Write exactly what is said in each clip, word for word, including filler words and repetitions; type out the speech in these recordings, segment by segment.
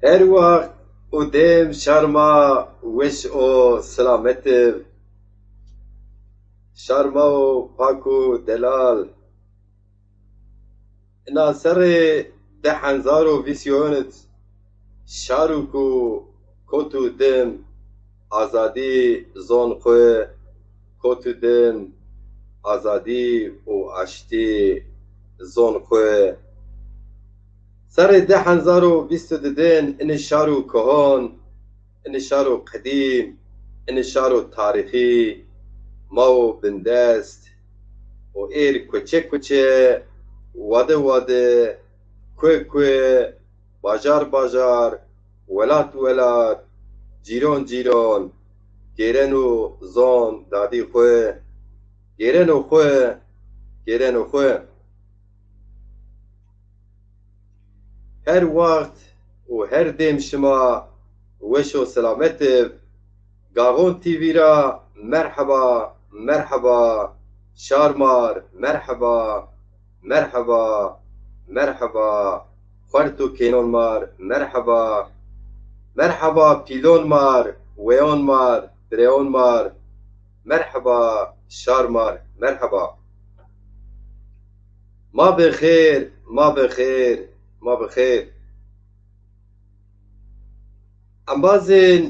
Her wext û dêm şar ma weş û selamet ib. Şar ma û pak û delal. Ina serrê di hezar û vîst û yew id şar û ku kot û dim azadî zon xwu, kot û dim azadî û aştî zon xwu. Serrê di hezar û vîst û di din ini şar û kohon, ini şar û qedîm, ini şar û tarîxî ma û bindest û êr kuçe kuçe, wade wade, kue kue, bajar bajar, welat welat, cîron cîron gêreno zon dadî xwu, gêreno xwu, gêreno xwu. Her wext û her dêm şima weş û selamet ib. Gaxon T V ra merheba, merheba, şarmar, merheba, merheba, merheba, xwert û kênon mar, merheba, merheba, pîlon mar, weyon mar, direyon mar, merheba, şarmar, merheba. Ma bi xêr, ma bi xêr, ma bi xêr. Embazên,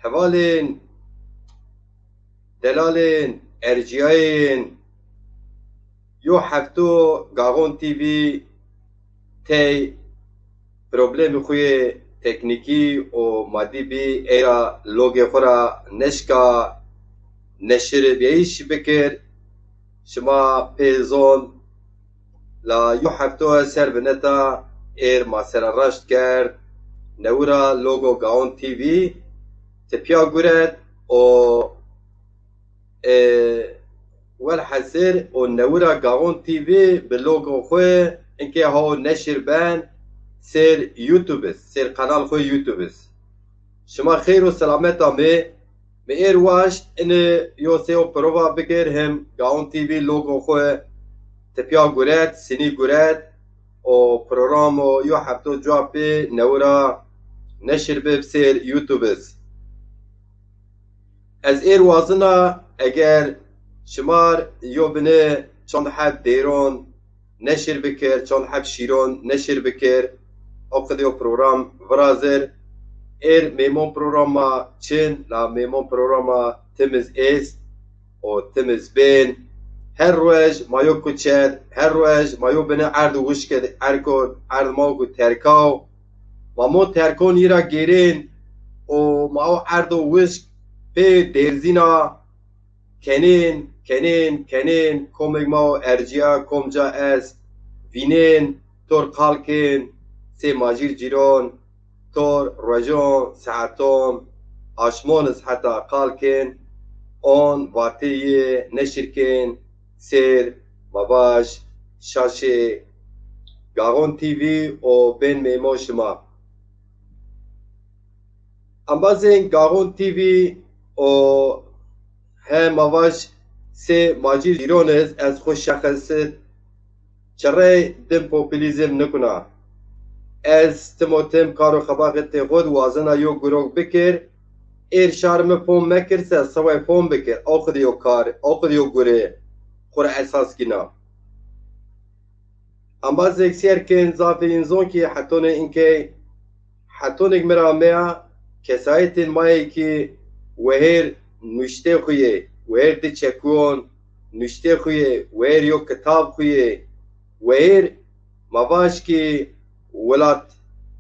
hevalên, delalên, erciyayên, yo hefto Gaxon T V tey problemê xwu yê teknîkî û madî bî, ey ra logê xwu ra neşka neşirîbîyayîş bikir. Şima pê zon, la yo hefto ser vineta êr ma sera raşt kerd. Newira logo Gaon T V tipîya guret û, e, welhesir û newira Gaon T V bi logo xwu inkê hawo neşir ben sêr YouTube, sêr kanal xwu YouTube. Şima xeyr û selamet amê. Mi êr waşt ini yo sêyo prova bikir, him Gaon T V logo xwu tipîya guret, sinî guret û programo yo hefto cuwa pê newira neşir bib sêr YouTube. Ez êr wazina eger şimar yo bini çand heb dêron neşir bikir, çand heb şîron neşir bikir. O qidî yo program virazir. Êr mêmon programa çin, la mêmon programa timiz êst û timiz bên. Her ruej ma yo kuçed, her ruej ma yo bini erd û wişked, erko erd ma ku terkaw. Ma mo terkon yî ra gêrên û ma o erd û wişk pê dêrzîna kenên, kenên, kenên, komêk ma o ercîya, komca est, vînên, tor qal kên, sê macîr cîron, tor ruejon, saeton, aşmon iz heta qal kên, on vatê yê neşir kên, sêr, ma vaj, şaşê Gaxon T V û bên mêmon şima. Embazên Gaxon T V û he ma vaj sê macîr cîron iz ez xwu şexes id çirey dim populîzm nikuna. Ez tim û tim kar û xebaxê tê xwu di wazena yo gurok bikir. Êr şar mi fom mekir se seway fom bikir. Aw qidî yo kar, aw qidî yo gurê xwu ra esas gîna. Embazêk sêr kên zafê înzon kî hetonê inkey hetonêk mi ra ameya, kesayetên ma yê kî wehêr nuştê xwu yê, wehêr di çekuyon nuştê xwu yê, wehêr yo kitab xwu yê, wehêr ma vaj kî welat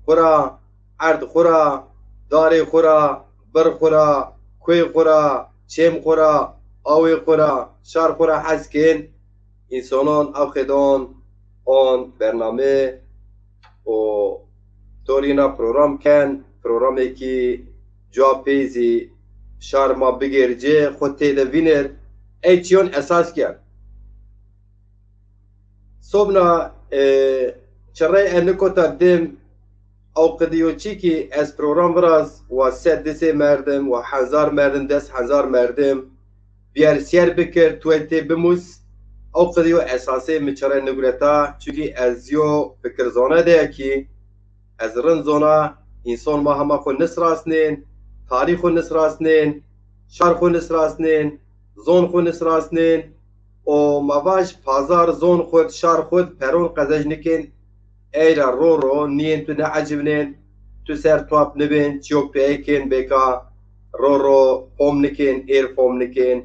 xwu ra, erd xwu ra, darê xwu ra, bir xwu ra, kuê xwu ra, çêm xwu ra, awê xwu ra, şar xwu ra hes kên. Însanon aw qedon on bername û torîna program ken, programêkî cuwa pey zî şar ma bigêr ci, xwu têde vînir, ey çîyon esas ken. Sobna, e, çirey e nikota dim, aw qidî yo çî kî ez program viraz, wa sed disê merdim, wa hezar merdim, des hezar merdim, bîyer sêr bikir, tuwê tê bimus, aw qidî yo esasê mi çirey nigureta, çunkî ez yo fikirzone de ya kî, Ez rind zona, înson ma hema xwu nisrasnên, tarîx xwu nisrasnên, şar xwu nisrasnên, zon xwu nisrasnên û ma vaj pazar zon xwu d, şar xwu d peron qezej nikên. Ey ra ro ro niyên tu neecibnên, tu ser tuap nibên, çiyo peyê kên bêka ro ro fom nikên, êr fom nikên.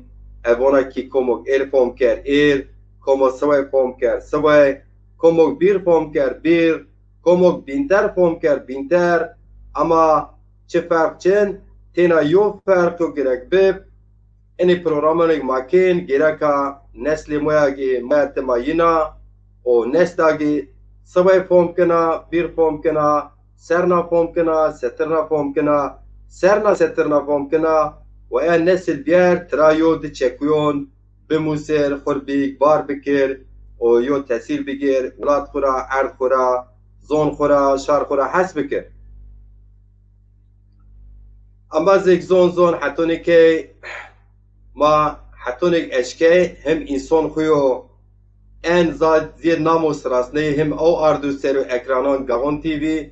Ev vona kî komok êr fom ker, êr, komok siway fom ker, siway, komok bîr fom ker, bîr, komok bînter fom ker, bînter. Ama çi ferq çin, têna yo ferq yo gerek bib. Enê programanêk ma kên, gereka neslê moya gî, moya tima yina û nesla gî sibay fom kena, bîr fom kena, serna fom kena, setirna fom kena, serna setirna fom kena û e nesil bîyer tira yo di çekuyon bimusir, xwu r bîk bar bikir û yo tesîr bigir, welat xwu ra, erd xwu ra, zon xwu ra, şar xwu ra hes bikir. Embazêk zon zon hetonêkey ma hetonêk eşkey him înson xwu yo en zad zîyed namo sirasneyî him ew ardu sero ekranan Gaxon T V,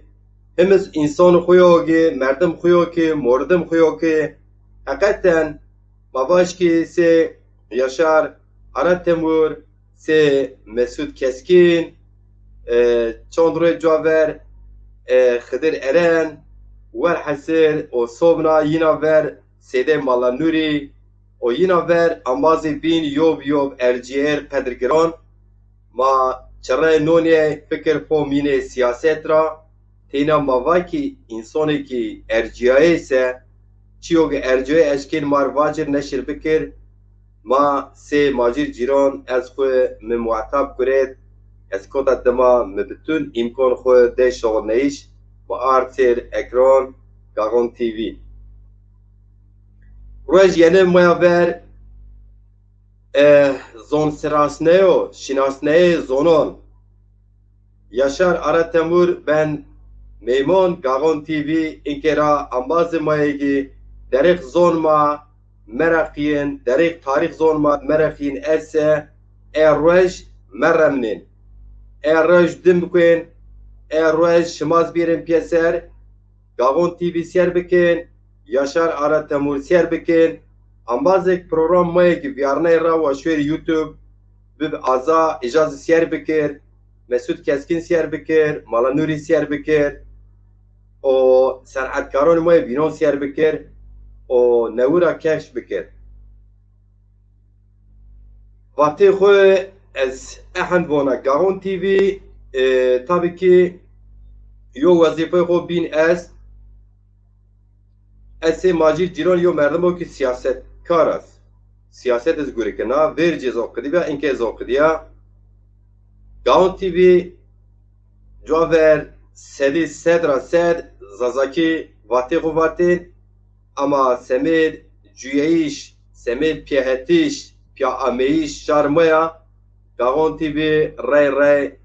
him iz înson xwu yo ki, merdim xwu yo ki, moridim xwu yo ki, heqeten ma vaj ki sê Yaşar Aratemur, sê Mesut Keskin, e, çond rê cuwa ver, e, Xidir Eren, werhesir o sobna yina ver Sêdê Mala Nurî, o yina ver ambazê bîn yob yob ercîyer qedirgiran. Ma çirrê nonê fikir fomînê siyaset ra, teyna ma va ki însonê ki ercîyayê se, çiyo ki ercîyayê eşkên mar vacir neşir bikir, ma sê macîr cîran ez xwu mi muhetab guret, ez kota dima mi bütün îmkon xwu dey şoxilneyîş, ma ard sêr ekran Gaxon T V. Ruej yeni maya ver, e, zon sirasneyo, şinasneyê zonon. Yaşar Aratemur ben meymon Gaxon T V, inkê ra ambazê ma yê ki derix zon ma meraqîyin, derix tarîx zon ma meraqîyin ese, e ruej meremnên. E ruej dim bikên, e ruej şimaz bîrin pîyeser, Gaxon T V sêr bikên, Yaşar Aratemur sêr bikên. Ambazêk program ma yê ki vîyarney ra wa şuêr YouTube, bib aza, îja zî sêr bikir, Mesut Keskin sêr bikir, Mala Nurî sêr bikir, o senetkaron ma yê bînon sêr bikir, o newi ra kefş bikir. Vatê xwu ez ehend vona Gaxon T V, e, tabî ki yo wezîfeyê xwu bîn est. Ez sê macîr cîran yo merdimo ki siyasetkar est. Siyaset iz gurikina, vercî ez oqidîbîya, inkê ez oqidîya. Gaxon T V cuwa ver sedî sed ra sed Zazakî vatê xwu vatên, ama semêd cuyeyîş, semêd pîyehetiş, pîyaameyîş şar ma ya, Gaxon T V rey rey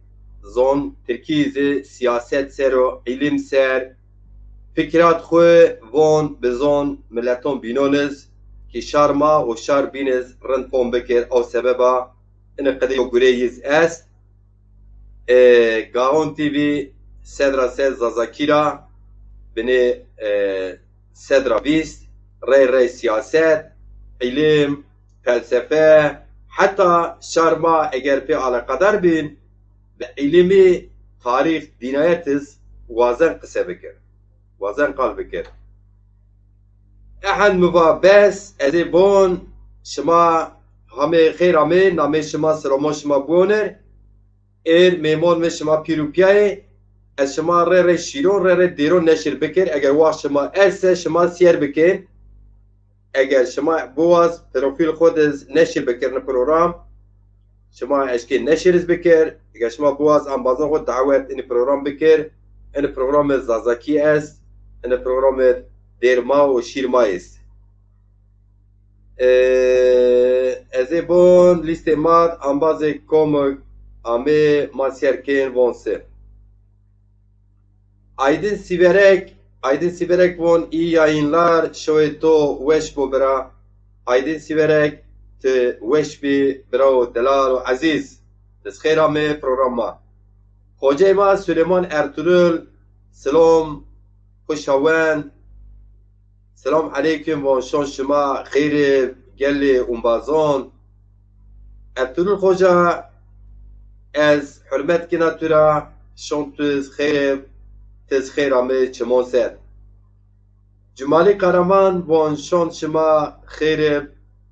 zon tirkî zî siyaset ser o, îlim ser, fikirat xwu von bi zon mileton bînon iz ki şar ma û şar bîn iz rind fom bikir. Ew sebeba ini qidê yo gureyî iz est. E, Gaxon T V sed ra sed Zazakî ra, binê, e, sed ra vîst, rey rey siyaset, îlim, felsefe, heta şar ma eger pê aleqedar bîn, bi îlimî, tarîx, dînayet iz wazen qise bikir. Wazen qal bikir. Ehend mi va bes, ez ê bon, şima hamê xêr amê, namê şima silomo şima biyoner. Êr mêmon mi şima pîr û pîyayê, ez şima rê rê şîron, rê rê dêron neşir bikir. Eger waxt şima ese, şima sêr bikên. Eger şima biwaz profîl xwu de neşir bikir ni program, şima eşkê neşir iz bikir. Eger şima biwaz embazon xwu dawet ini program bikir. Ini programê Zazakî est, ini programê dêr ma û şîr ma est. E, ez ê bon lîstê ma d ambazê komik amê ma sêr kên von se. Aydin Siverek, Aydin Siverek von, iyi yayınlar, şoyê to weş bo bira. Aydin Siverek, ti weş bî, birawo delal û ezîz. Ti xêr amê programa. Xocey ma Süleyman Ertuğrul, Silom, xweş hawen. Selam eleykum, von şon şima xeyr ib, gelê umbazon. Ertuğrul Xoca, ez hurmet kena tu ra, şon tu iz xeyr ib, tu iz xeyr amê çimon ser. Cumalî Qaraman von şon şima xeyr ib.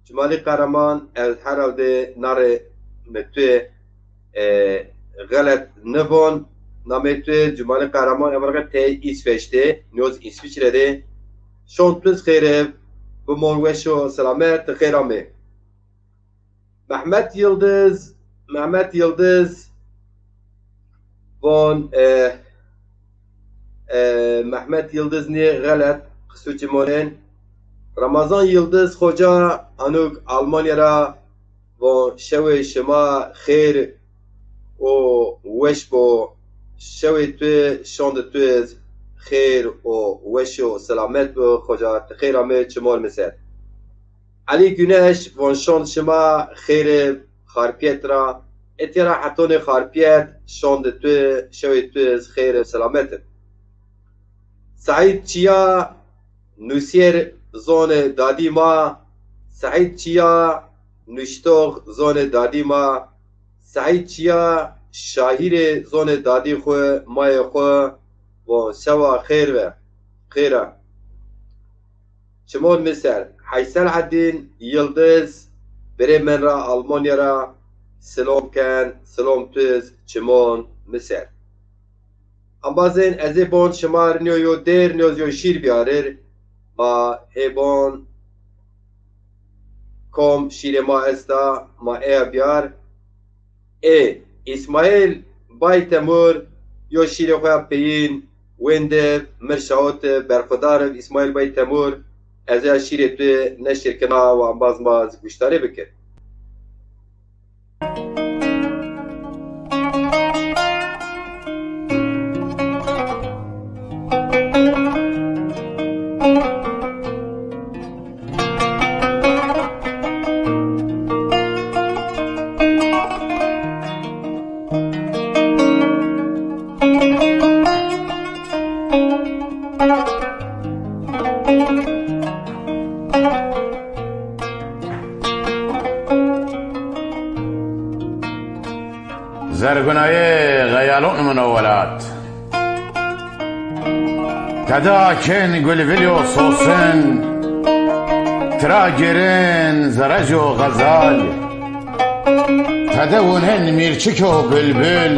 Cumalî Qaraman, ez herhalde nare mi tu, e, xelet nivon. Namê tu Cumalî Qaraman, emerqe tey Îsveç de, nîyoz Îsviçre de. Şon tu iz xeyr ib, bimon weş û selamet, ti xeyr amê. Mehmet Yıldız, Mehmet Yıldız von, e, e, Mehmet Yıldız nê xelet, qisû çimonên. Ramazan Yıldız Xoca, anuk Almanya ra, von şewê şima xeyr û weş bo. Şewê tu, şondê tu iz xeyr û weş û selamet bo. Xoca, ti xeyr amê çimon mi ser. Elî Güneş von şon şima xeyr ib Xarpiyet ra. Etya ra hetonê Xarpiyet, şondê tu, şewê tu iz xeyr ib, selamet ib. Seîd Çiya, nusyer zonê dadî ma. Seîd Çiya, nuştox zonê dadî ma. Seîd Çiya, şahîrê zonê dadî xwu, mayê xwu, von şewa xeyr ve, xeyr a. Çimon mi ser. Heysel Edîn Yıldız, birê min ra Almanya ra silom ken, silom tu iz, çimon mi ser. Embazên, ez ê bon şima rinyo yo dêr, nîyoz yo şîr biyarîr. Ma hê bon kom şîrê ma esta, ma eya biyar. Ê, Îsmaîl Bay Temur yo şîrê xo ya peyîn wênde, mi r şawit, berxudar ib Îsmaîl Bay Temur, ez ya şîrê tu neşir kena, wa embaz ma zi guştarê bikir. Zergunayê xeyalon mino welat. Tede akên gulvil yo sosin, tira gêrên zerec yo xezal. Tede wunên mîrçik yo bulbul,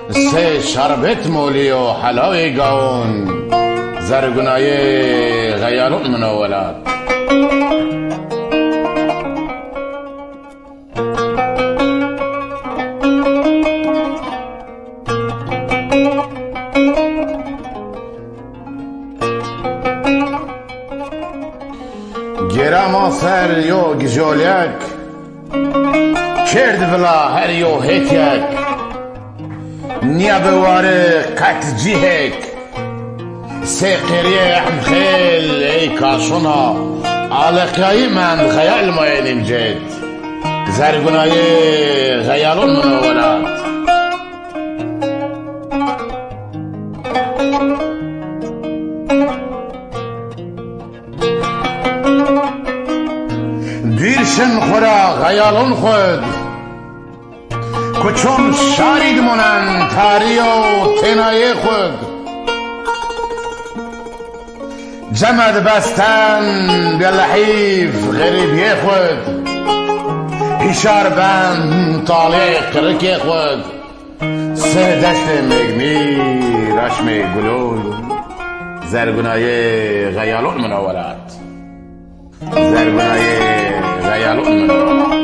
sê şerbet molî yo helawê gawon. Zergunayê xeyalon mino welat. Gêra ma ser yo gijolek, kerd vila her yo hêtyek. Nîya bi wari qet cihek. Sê qêrîyê Emxêl ey kaşona, aleqyayî mend xeyal ma yê nîmcêt. Zergunayê xeyalon mino welat. Dûr şin xwu ra xeyalon xwu d. Kuçon şarî di monen tarî yo tênayê xwu d. Cemedbesten bê lehîf xerîbîyê xwu d. Hîşar ben talê qirikê xwu d. Sê destê mêgmî raşmê gulon. Zergunayê xeyalon mino welat. Zergunayê xeyalon mino welat.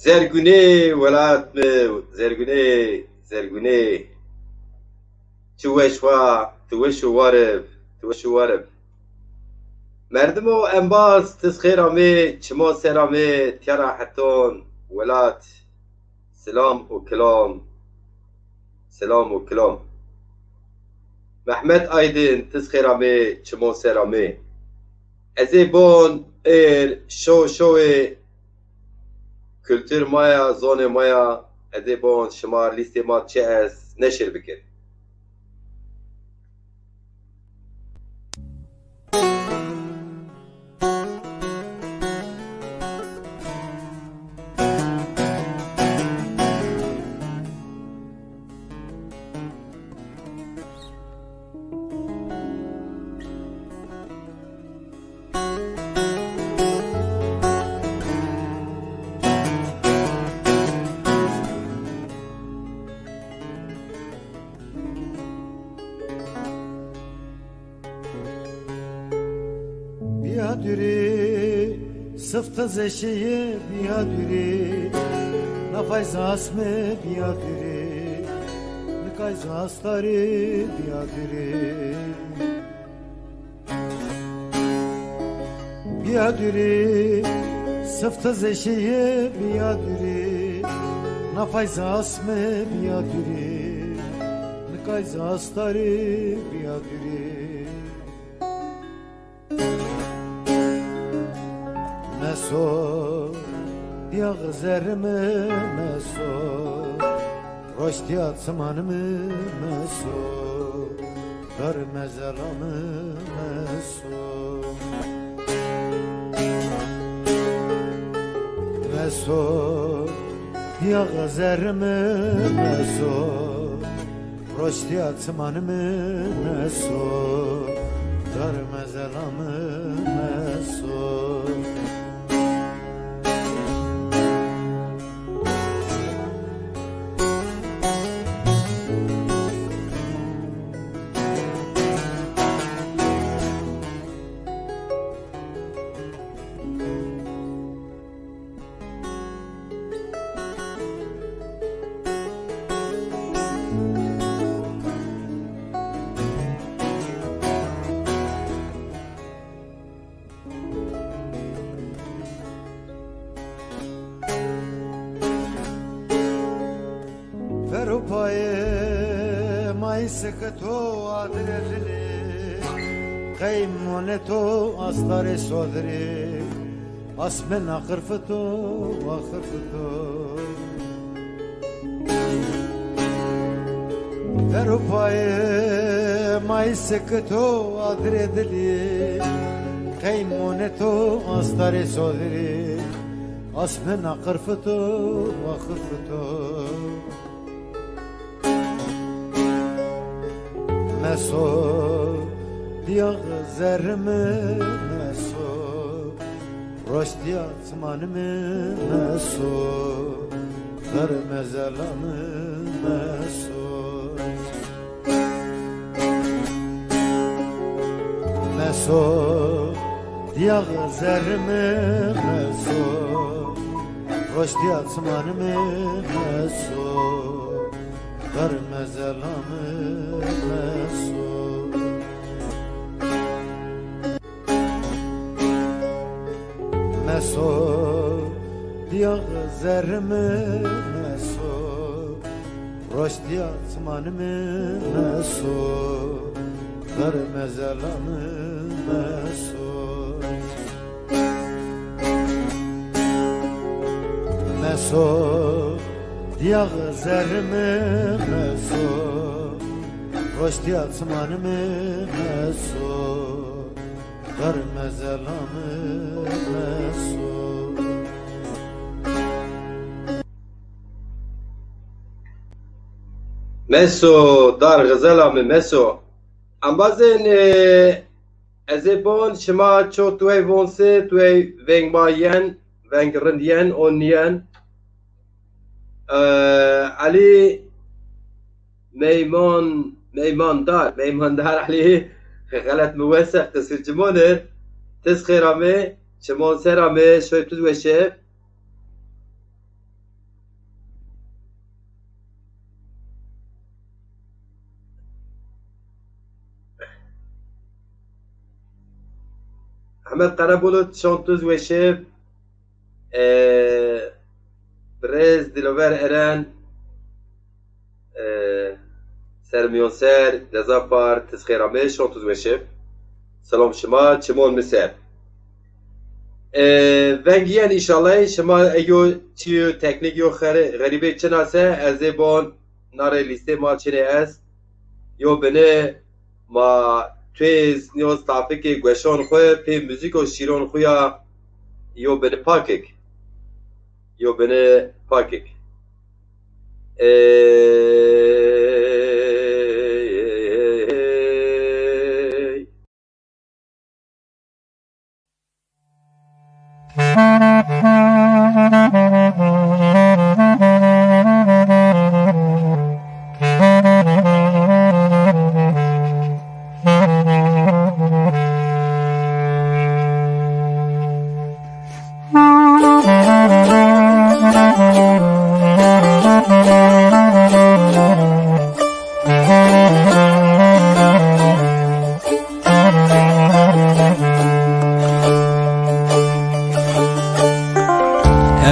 Zergunê welat mi, zergunê, zergunê. Çi weş wa, ti weş û war ib, ti weş û war ib. Merdimo embaz, ti xêr amê, çimo ser amê, tîya ra heton, welat. Selam û kilom. Selam û kilom. Mehmet Aydin, ti zî xêr amê, çimon ser amê. Ez ê bon êr şo şoê kultur ma ya, zonê ma ya, ez ê bon şima lîstê ma çi est neşir bikir. Bîya dûrî, sifte zeşîye bîya dûrî, nafay zasme bîya dûrî, nikay zastarî bîya dûrî. Bîya dûrî, sifte zeşîye bîya dûrî, nafay zasme bîya dûrî, nikay zastarî bîya dûrî. Meso, dîyax zerrî mi meso, roştîya çimanî mi meso, darê mezela mi meso. Meso, dîyax zerrî mi meso, roştîya çimanî mi meso, darê mezela mi meso. Ver û payê ma yî seke to adirê dilî, qey monê to astarê sodirî. Asme na qirfito, wa qirfito. Ver û payê ma yî seke to adirê dilî, qey monê to astarê sodirî. Asme na qirfito, wa qirfito. Meso, dîyax zerrî mi meso, roştîya çimanî mi meso, darê mezela mi meso. Meso, dîyax zerrî mi meso, roştîya çimanî mi meso, darê mezela mi meso. Meso, dîyax zerrî mi meso, roştîya çimanî mi meso, darê mezela mi meso. Meso, dîyax zerrî mi meso, roştîya çimanî mi meso, darê mezela mi meso. Meso, darê xizela mi meso. Embazên, e, ez ê bon şima ço tuwey von se, tuwey veng ma yen, veng rind yen, on niyen. E, Elî Meyman, Meymandar, Meymandar Elî, xelet mi wese, qisir çimon ir. Ti zî xêr amê, çimon ser amê, şoy tu zî weşe. Ehmed Karabulut, şon tu zî weşe. E, birêz Dilover Eren, e, Ser miyon ser, deza par, tiz xêr amê, şon tuz weşib. Selam şima, çimon mi ser. E, vengîyen înşallah, şima eyo çîyo teknîk yo xere-, xerîbê çina se, ez ê bon nare lîstê ma çinê est. Yo bini ma tuêz nîyo stafikê gueşon xwu, pê muzîk û şîron xwu ya yo bini pakik. Yo bini pakik. Ey.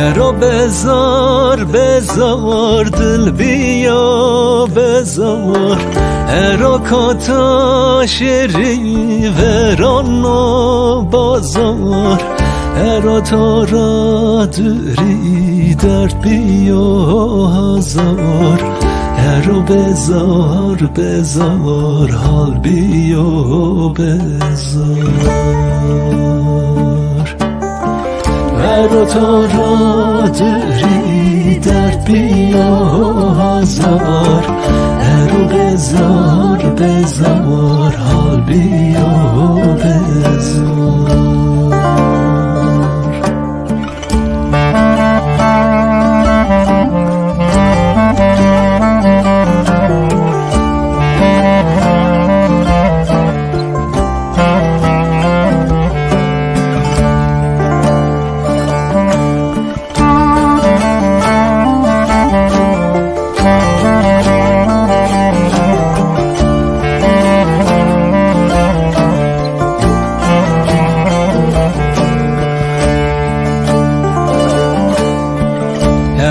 Ero bezar, bezar, dil biya bezar. Ero kata şêrî verana bazar. Ero to ra durî derd biya hazar. Ero bezar, bezar, hal biya bezar. Ero to ra durî derd biya hazar. Ero bezar, bezar, hal biya bezar.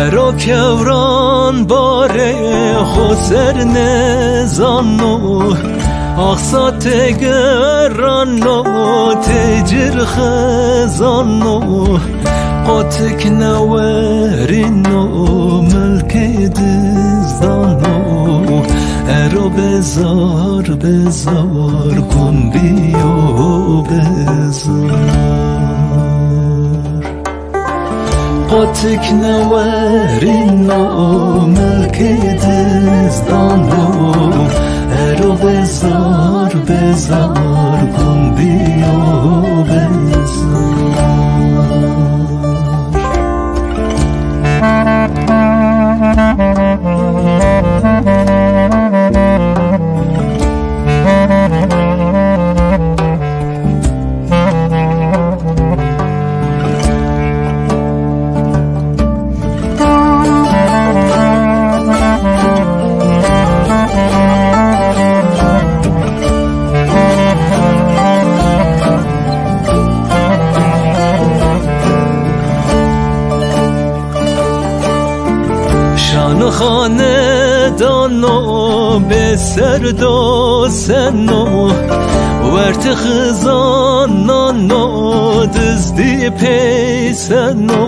Ero kewran barê xo ser nêzano, axsa têgerano, têcir xezano. Qotik newerîno, milkê dizdano. Ero bezar, bezar, gun biyo bezar. Qotik newerîno, milkê dizdano. Ero bezar, bezar, gun biyo bezar. Şanê xanedano bêserd o seno, wertê xizanano dizdî peyseno.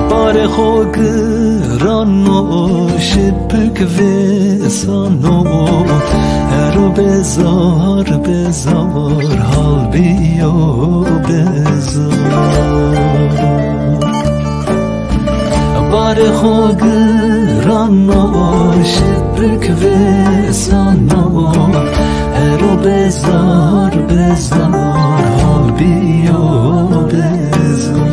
Barê xo giran o, şipik vêsan o, ero bezar, bezar, hal biyo bezar. Barê xo giran o, şipik vêsan o, ero bezar, bezar, hal biyo bezar.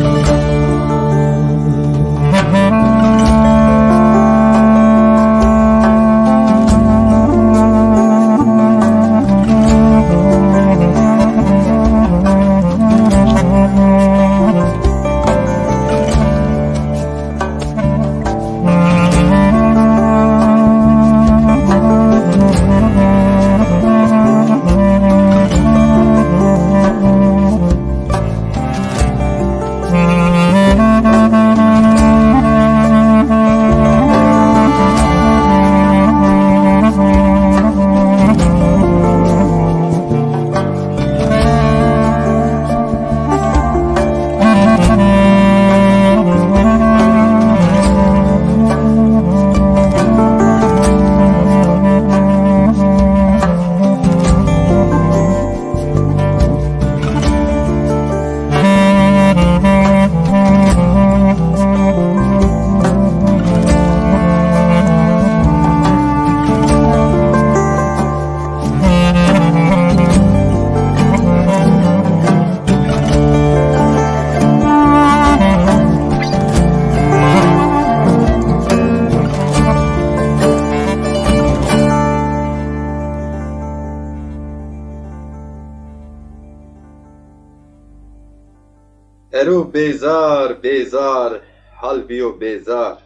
Bêzar, bêzar, hal bîyo bêzar.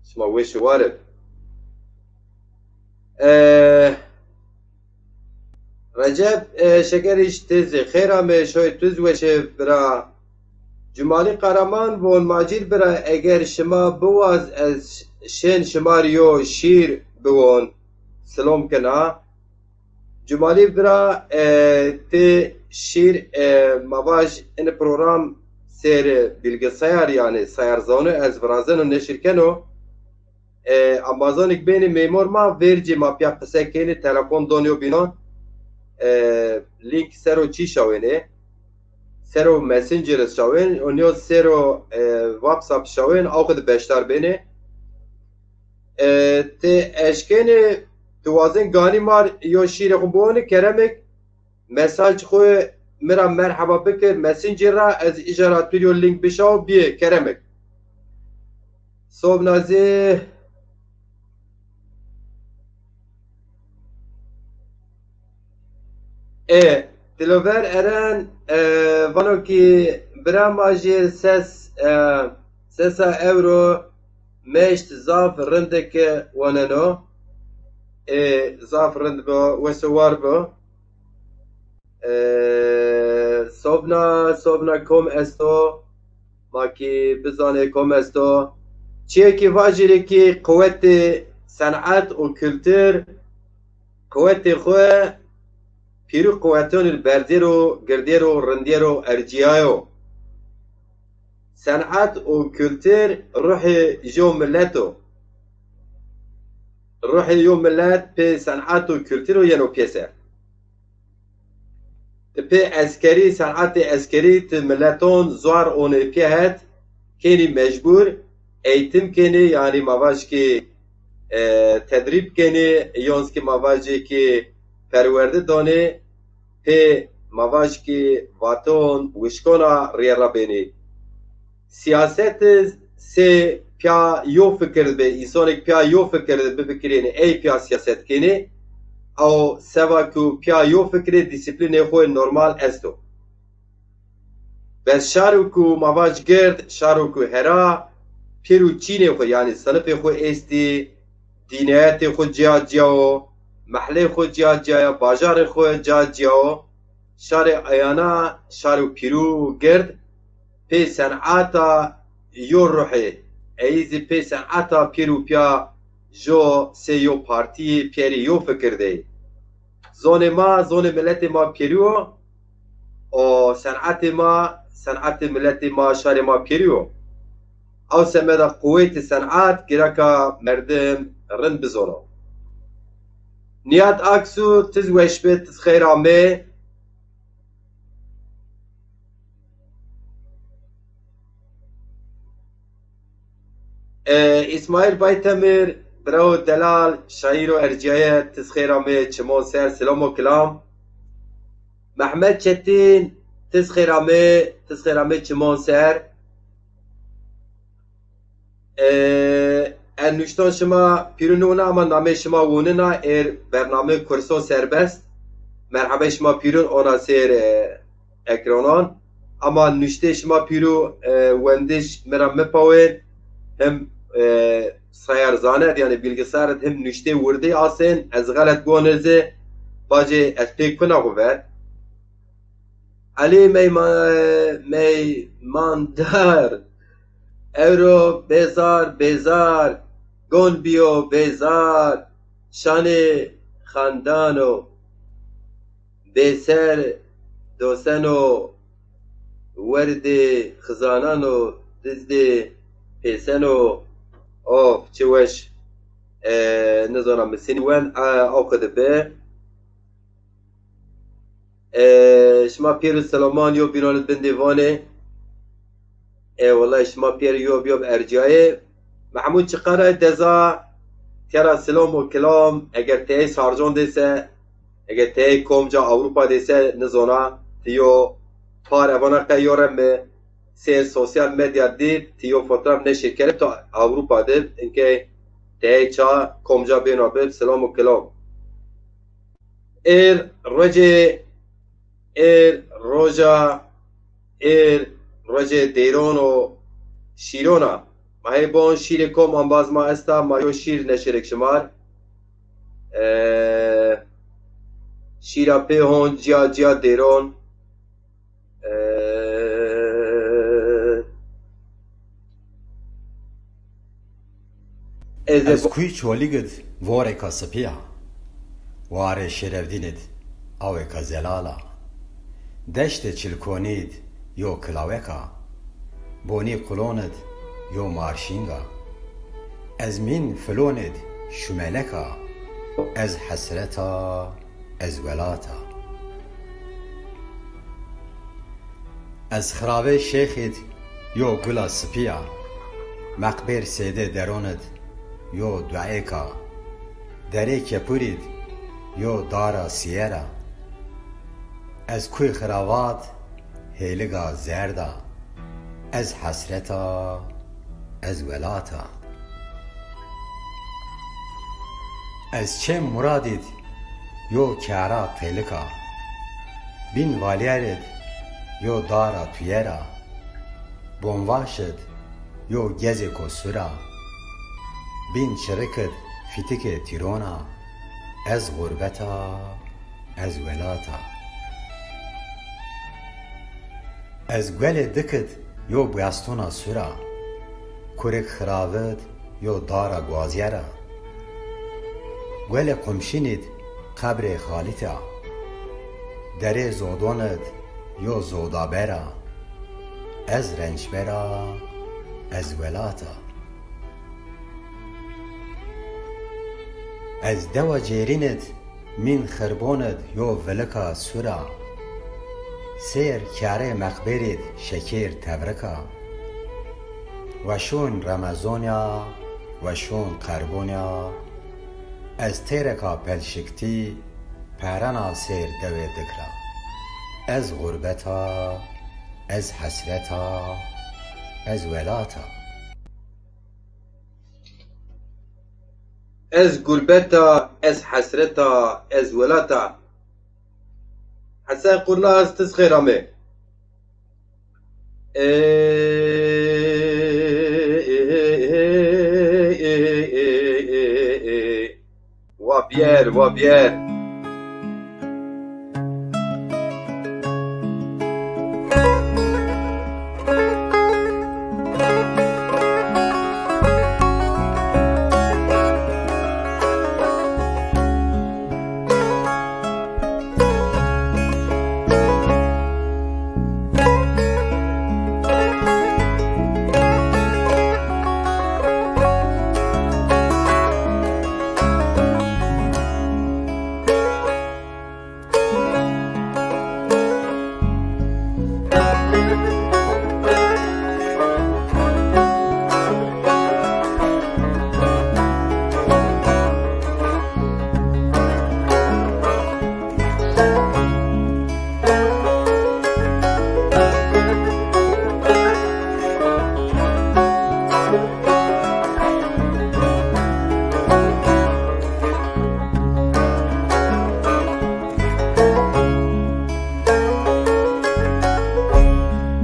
Şima weş û war ib. E, Recep, e, Şekerîş, ti zî xêr amê, şoy tu zî weş ib bira. Cumalî Qaraman von, Macîr bira, eger şima biwaz ez şên şima rî yo şîr biwon. Silom kena. Cumalî bira, e, ti şîr, e, ma vaj ini program sêr bilgisayar, yanî sayarzanu ez virazeno neşir keno. E, embazanêk bênê mêmor ma, vercî ma pîya qise kenê, telefon don yo bînan. E, lînk sero çî şawênê? Sero Messenger şawên, û nîyo sero, e, WhatsApp şawên, aw xwu di beşdar bênê. E, ti eşkenê, ti wazên ganî mar yo şîrê xwu biwonî, keremek mesaj xwu mi ra merheba bikir, Messenger ra, ez îja ra tu yo link bişaw, biyê, keremek. Sobna zî. E, Dilover Eren, e, vano ki bira ma jê ses, e, sesa ewro meşt zaf rindek waneno. E, zaf rind bo, weş û war bo. E, sobna, sobna kom esto? Ma ki bizanê kom esto. Çiyê ki vajîrê ki quwetê sen'et û kultur, quwetê xwu pîrû quwetonî berdêro, girdêro, rindêro, ercîyayo. Sen'et û kultur ruhê jo milet o. Ruhê yo milet pê sen'et û kultur o yeno pêser. Ti pê eskerî, sen'etê eskerî ti mileton zuar onê pîya het, kenî mecbur, eğitim kenî, yanî ma vaj ki, e, tedrîb kenî, yon zî ki ma vajê ki perwerde danê, pê ma vaj ki vaton wişkona rîye ra bênî. Siyaset sey pîya yo fikir bi, însonêk pîya yo fikir bifikirênî, ey pîya siyaset kenî, aw seva ku pîya yo fikirê dîsîplînê xwu normal esto. Bes şaro ku ma vaj gird, şaro ku hera, pêro çînê xwu, yanî sinifê xwu estî, dînayetê xwu cîya cîya o, mehlê xwu cîya cîya ya, bajarê xwu cîya cîya o. Şarê ayana, şaro pîrû gird, pê sen'ata yo ruhê, ey zî pê sen'ata pîr û pîya jo sey yo partîyî pîyerê yo fikir de yê. Zonê ma, zonê miletê ma pîrû yo, û sen'etê ma, sen'etê miletê ma, şarê ma pîrû yo. Ew semeda quwetê sen'et gireka merdim rind bizono. Nîhat Aksu, ti zî weş bi, ti zî xeyr amê. E, Îsmaîl Baytemir, birawo delal, şaîro ercîyaye, ti zî xeyr amê çimon ser, silam û kilam. Mehmet Çetin, ti zî xeyr amê, ti zî xeyr amê çimon ser. E, ez nuşton şima pîrû nûna ama namê şima wûnina, êr bername kurso serbest. Merhebê şima pîrûn ona sêr, e, ekronan. Ama nuştê şima pîrû, e, wendiş mi ra mipawên, him, e, sayarzane, yanî bilgisayar id him nuştê wirdî asên, ez xelet gonê zî, bacê ez pê kuna xwu ver. Elî Meyma-, Meymandar, ewro bêzar, bêzar, gon bîyo bêzar, şanê xandano, bêser doseno, werdê xizanano, dizdê pêseno. Of, çi weş. E, nizana mi sîn wen, e, aw qidi bi. E, şima pêr û silaman yo bînan id bindê vanê. E, wellahî şima pêr yo bi yo bi ercîyayê. Mehmûd Çiqara Deza, tera silam û kilam, eger teyê Sarcon de se, eger teyê komca Ewropa de se, nizona, ti yo par evana qey yo re mi sêr sosyal medya dî, ti yo fotoğraf neşir kerê, to Ewropa de, inkey teyê ça komca bêna bi, silam û kilam. Êr rocê, êr roja, êr Rocê deyron û şîron a. Ma hê bon şîrê kom embaz ma esta, ma yo şîr neşêrek şimar. E, şîra pê hon ciya ciya deyron. E, ez de Ez bo- kuy Çolîg id vorêka sipî ya. Warê Şêrevdîn id awêka zelal a. Deştê Çilkonî id yo kilawek a. Bonî Qulon id yo marşîng a. Ez mîn Filon id şumelek a. Ez hesret a, ez welat a. Ez xiravê Şêx id yo gula sipî ya. Meqbêr Sêdê Deron id yo dueyêk a. Derê Kepur id yo dara sîyer a. Ez kuy xiravat hêliga zerd a. Ez hesret a, ez welat a. Ez çêm Murad id yo kera qêlik a. Bîn Valyer id yo dara tuyer a. Bonvaş id yo gezêko sur a. Bîn Çirik id fîtikê tîron a. Ez xurbet a, ez welat a. Ez guelê Dik id yo buyastona sur a. Kurik Xirav id yo dara guazyer a. Guelê Qumşîn id qebrê Xalît a. Derê Zodon id yo zodaber a. Ez rençber a, ez welat a. Ez dewa Cêrîn id mîn Xirbon id yo vilika sur a. Sêr kerê Meqbêr id şekêr tevrik a. Weşûn Remezon ya, weşûn Qerbon ya. Ez têreka pelşiktî perena sêr dewê Dik ra. Ez xurbet a, ez hesret a, ez welat a. Ez gurbet a, ez hesret a, ez welat a. Hesen Qurnaz, ti zî xêr amê. Ê, ê, ê, ê, ê, ê, ê, ê, ê. Wa bîyer, wa bîyer.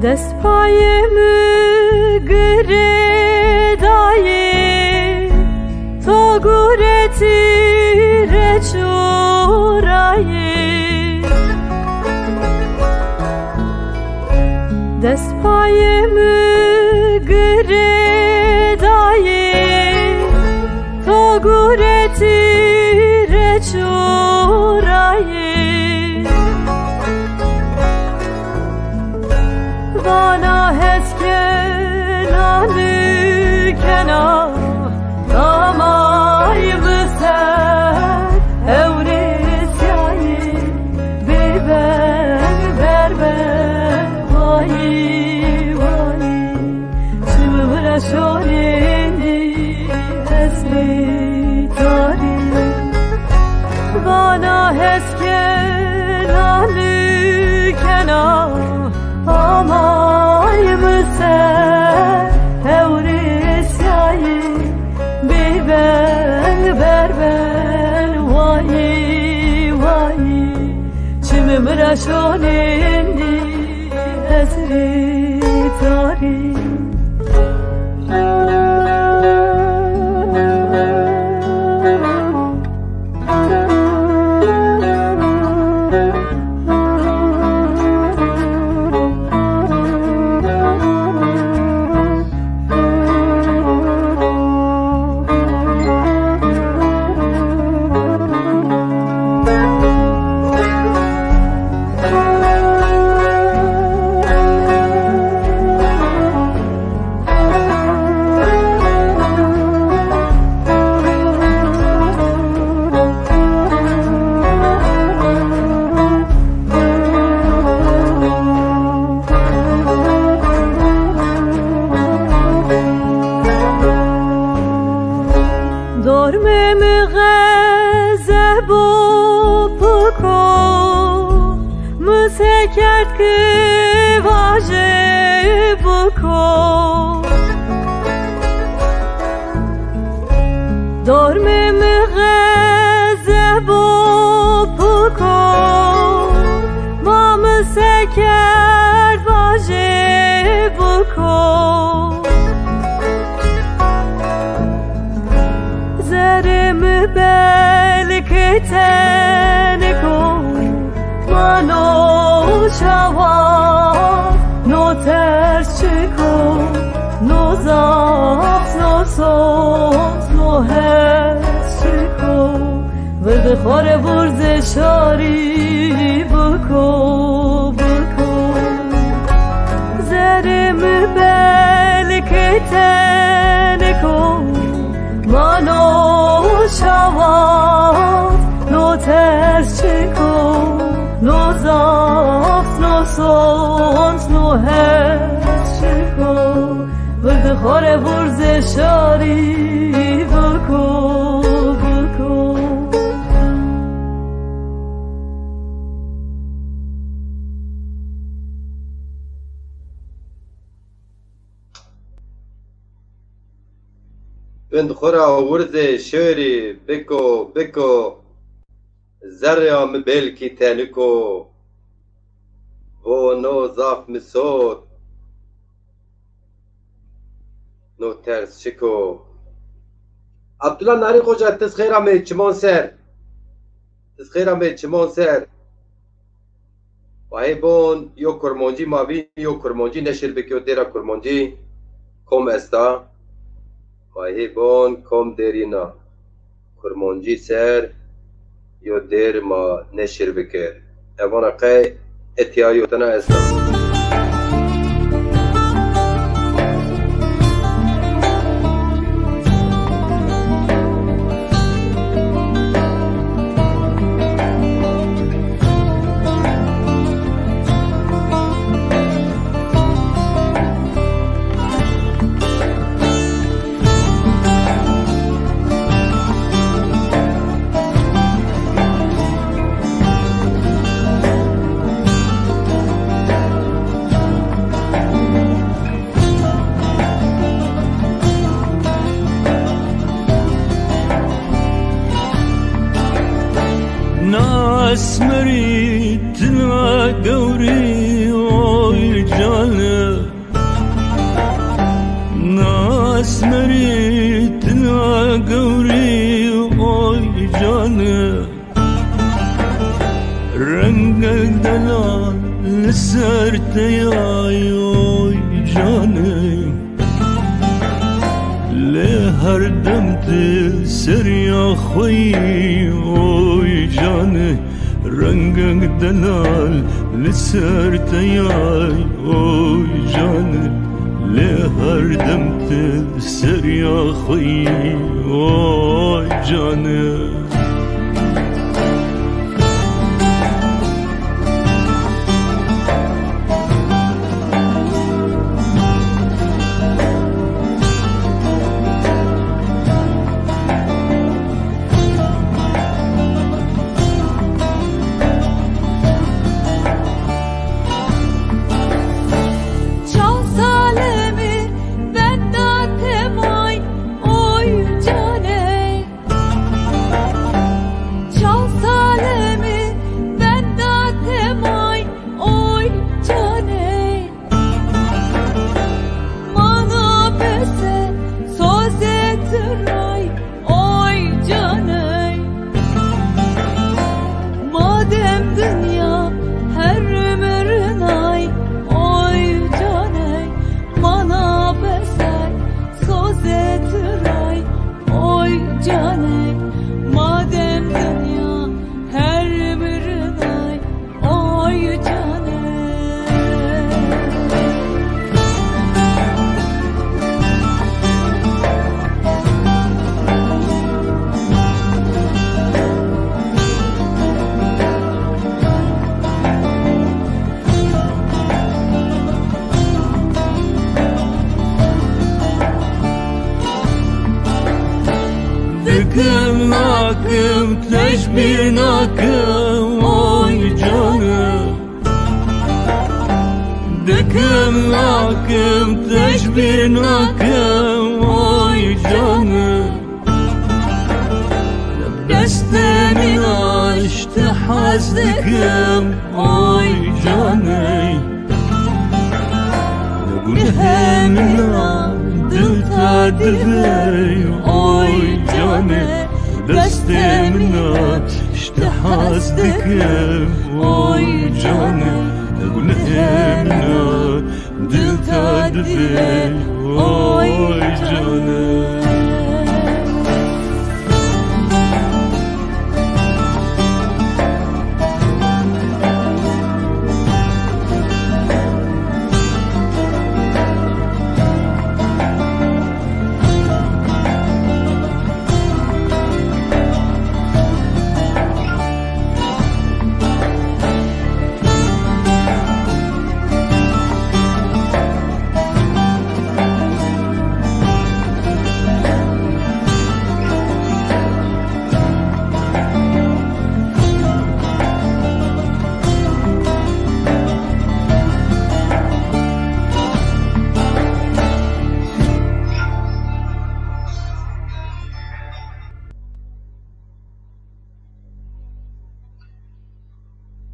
Dest payê mi girêdayê, to guretî rê çorayê. Dest payê mi girêdayê, to guretî rê çorayê. Vana hes kena, nîkena, tamay mi ser ewrêsyayê, bêveng berben, wayî, wayî. Çimim ra şorênî esrî tarî. Vana hes kena, nîkena, amay mi ser ewrêsyayê, bêveng berben, wayî, wayî. Çimim ra şonênî esrî Zarî. Dormê mi xezeb û pik o, mi se kerd ki vajê bik o. Dormê mi xezeb û pik o, ma mi se kerd vajê bik o. Zerê mi belkê tenik o, ma no şawa, no ters çik o, no zaf, no sot, no hes çik o. Virdi xo rê vur zê şarî biko, biko. Zerê mi belkê tenik o, ma no şawat, no ters çik o, no zaf, no sond, no hes çik o. Virdi xo rê vur zê şarî biko, biko. Vind xo ra vur zê şarî biko, biko. Zerrê mi belkî tenik o, vo no zaf mi sot, no ters çik o. Abdullah Narî Xoca, ti zî xeyr amey çiman ser. Ti zî xeyr amey çiman ser. Ma hê bon yo kurmancî ma vîn, yo kurmancî neşir bik, yo dêra kurmancî kom esta. Ma hê bon kom dêrîna kurmancî ser yo dêr ma neşir bikir. Evana qey etya yo tena esta. Na esmerî ti na gewrî oy cane. Na esmerî ti na gewrî oy cane. Rengek delal li ser te yay oy cane. Lê her dem ti seriya xwe yî oy cane. Rengek delal li ser te yay oy cane. Lê her dem ti seriya xwe yî oy cane. Çaw salê mi benda temay oy cane. Kim tecbîr nakim oy canê. Dikim nakim tecbîr nakim oy canê. Destê min a ti hez dikim oy canê. Gunehê min a dil ta divê oy canê. Destê min a ti hez dikim oy canê. Gunehê min a dil ta divê oy canê.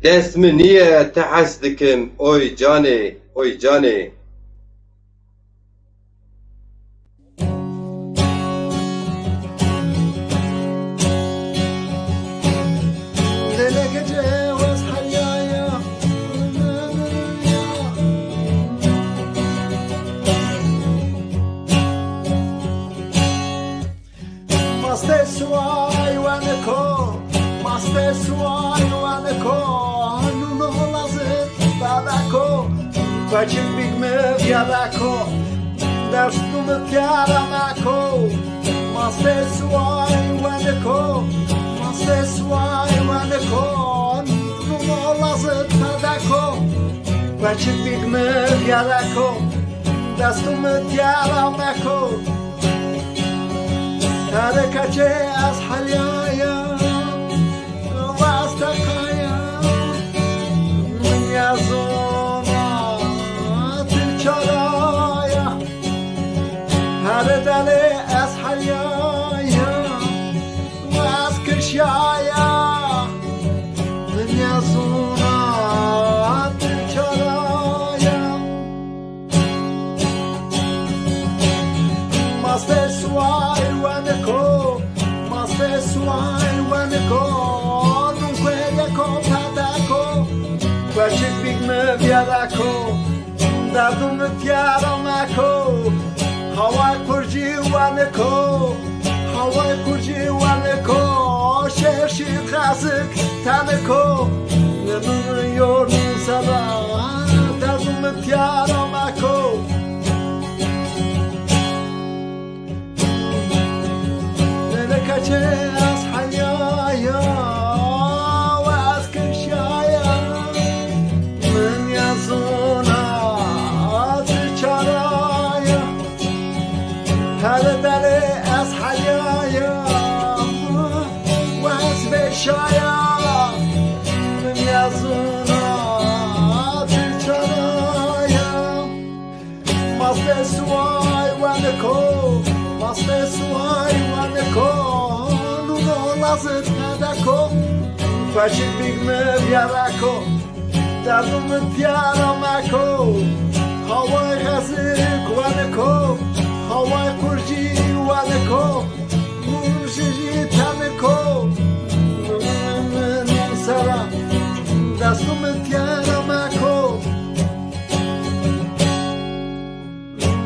Dest mi nîye ti hes dikim, oy canê, oy canê. Mastê suway weniko, mastê suway weniko, nuno lazê dadako, paçik bigme viyadako, destumi tiyara mako. Mastê suway weniko, mastê suway weniko, nuno lazê dadako, paçik bigme viyadako, destumi tiyara mako. Tere keçê ez helîyaya, wazteqaya, min ya zona ti çaraya. Tere delê ez helîyaya, waz kişyaya, min ya zona ti çaraya. Mastê suway weniko, mastê suway weniko, nunkuereko pedeko, paçik bigme viyadako, derdum tiyara meko, haway qurcî weniko. Haway qurcî weniko, şeşî qezik teniko, min yornî sera, derdum tiyara meko. Nene keçê ez helîyaya, waz kişyaya, min ya zona ti çaraya. Tere delê ez helîyaya, waz veşaya, min ya zona ti çaraya. Mastê suway weniko, mastê suway weniko, nuno lazê dadako, paçik bigme viyadako, derdum tiyara meko. Haway qezik weniko, haway qurcî weniko, qurcî teniko, min sera, derdum tiyara meko.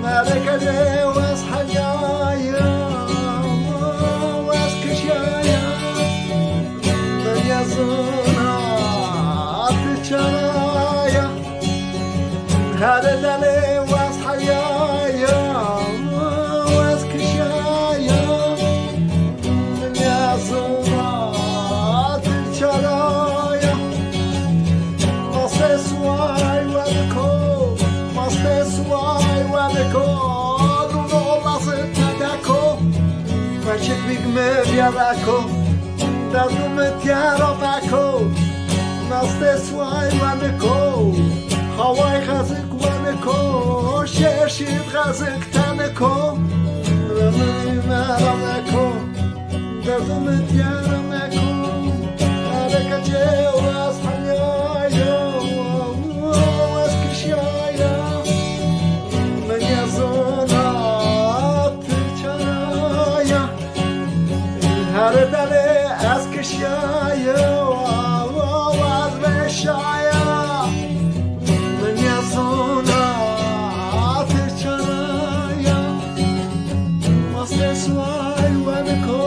Tere keçê ez helîyaya, waz kişyaya, min ya zona ti çaraya. Tere delê ez helîyaya, waz kişyaya, min ya zona ti çaraya. Mastê suway weniko, mastê suway weniko, nuno lazê dadako, paçik bigme viyadako, Derdû mi tîyera meko, nastê siway weniko, haway xezik weniko, şeşîd xezik teniko, remî mera meko, derdû mi tîyera meko, ereke cêw ez heyayo, ez kişaya, mi nêzona ti çara ya. Her demê ez kişaye, wa, wa, wa, ez veşaya. Mi nêzona ti çara ya. Mastê siway weniko,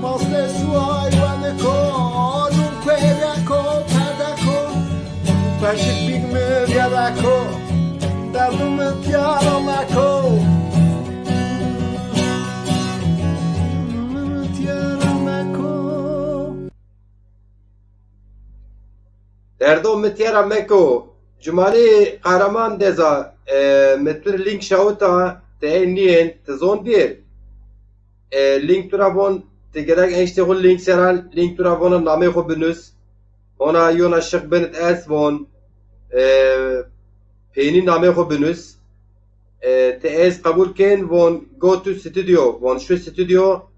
mastê siway weniko, nû kuêreko, perdeko, peşik bîg mi vîyadeko, derdû mi tîyara meko. Derdo mi têra meko. Cumalî Qehreman deza, e, mi tu rê link şawita, ti ey nîyên, ti zon dîr. E, link tu ra von, ti gerek eştê xwu link sera, link tu ra vona namê xwu binus. Ona yona şiq binit ez von, e, peynî namê xwu binus. E, ti ez qebul kên, von go to studio, von şu studio,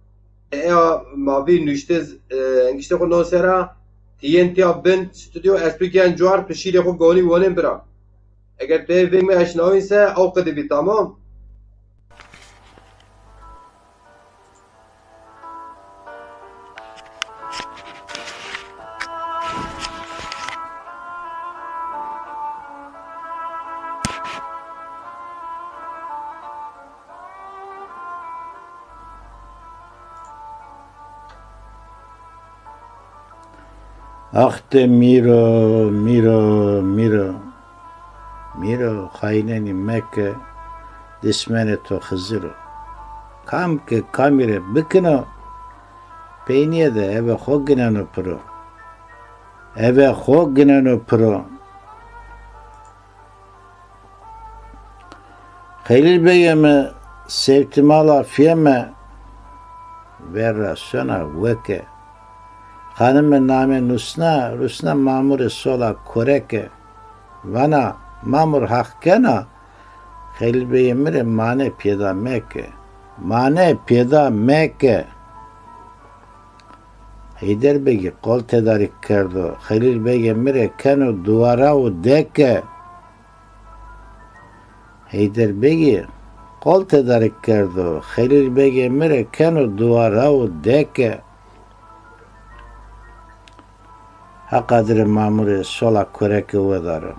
e, a ma vî nuştiz, e, engiştê xwu non sera, ti yên tiya bin studio, ez tu gen cuar, tu şîrê xwu gonî wonên bira. Eger tu ê veng mi eşnawîn se, ew qidî bî, tamam? Ax de mîro, mîro, mîro. Mîro, xayînenî meke, dismenê to Xizir o. Kam ke kamî rê bikino, peynîye de eve xo gineno piro. Eve xo gineno piro. Xelîl Begê mi, sewtimala fîyeme, ver ra sona weke. Xanime name nusna, rusna mamurê sola koreke. Vana, mamur Haq kena, Xelîl Begê mi rê mane pêda meke. Mane pêda meke. Heyder Begî qol tedarîk kerdo, Xelîl Begê mi rê keno duwara û deke. Heyder Begî qol tedarîk kerdo, Xelîl Begê mi rê keno duwara û deke. Haq adirê mamurê sola kureke wedaro.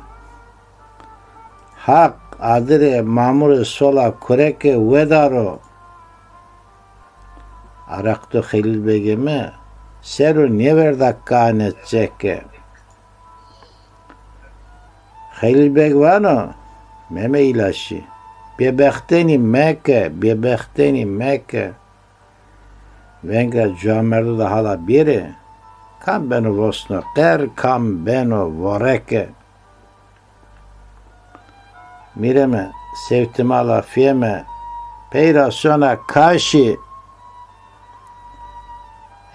Haq adirê mamurê sola kureke wedaro. Araqto Xelîl Begê mi ser o nêverda kane çeke. Xelîl Beg vano, Meme Îlaşî, bêbextenî meke, bêbextenî meke. Venga cuamerdo de hala bêrê, kam beno vosno qer, kam beno voreke. Mîreme, sewtimala fîyeme, pey ra sona kaşî.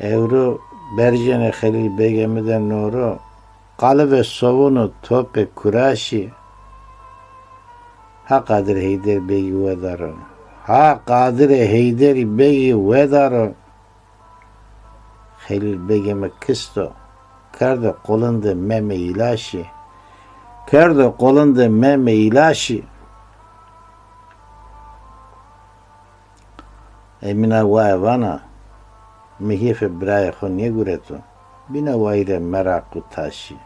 Ewro berjêne Xelîl Begê mi de noro, qalive sovun û topê kuraşî. Ha qadirê Heyder Begî wedaro. Ha qadirê Heyderî Begî wedaro. Xelîl Begê mi kisto, kerdo qolindê Meme Îlaşî. Kerdo qolindê Meme Îlaşî. Emîna waye vana, mi hêfê birayê xo nêgureto, bîna wayîre meraq û taşî.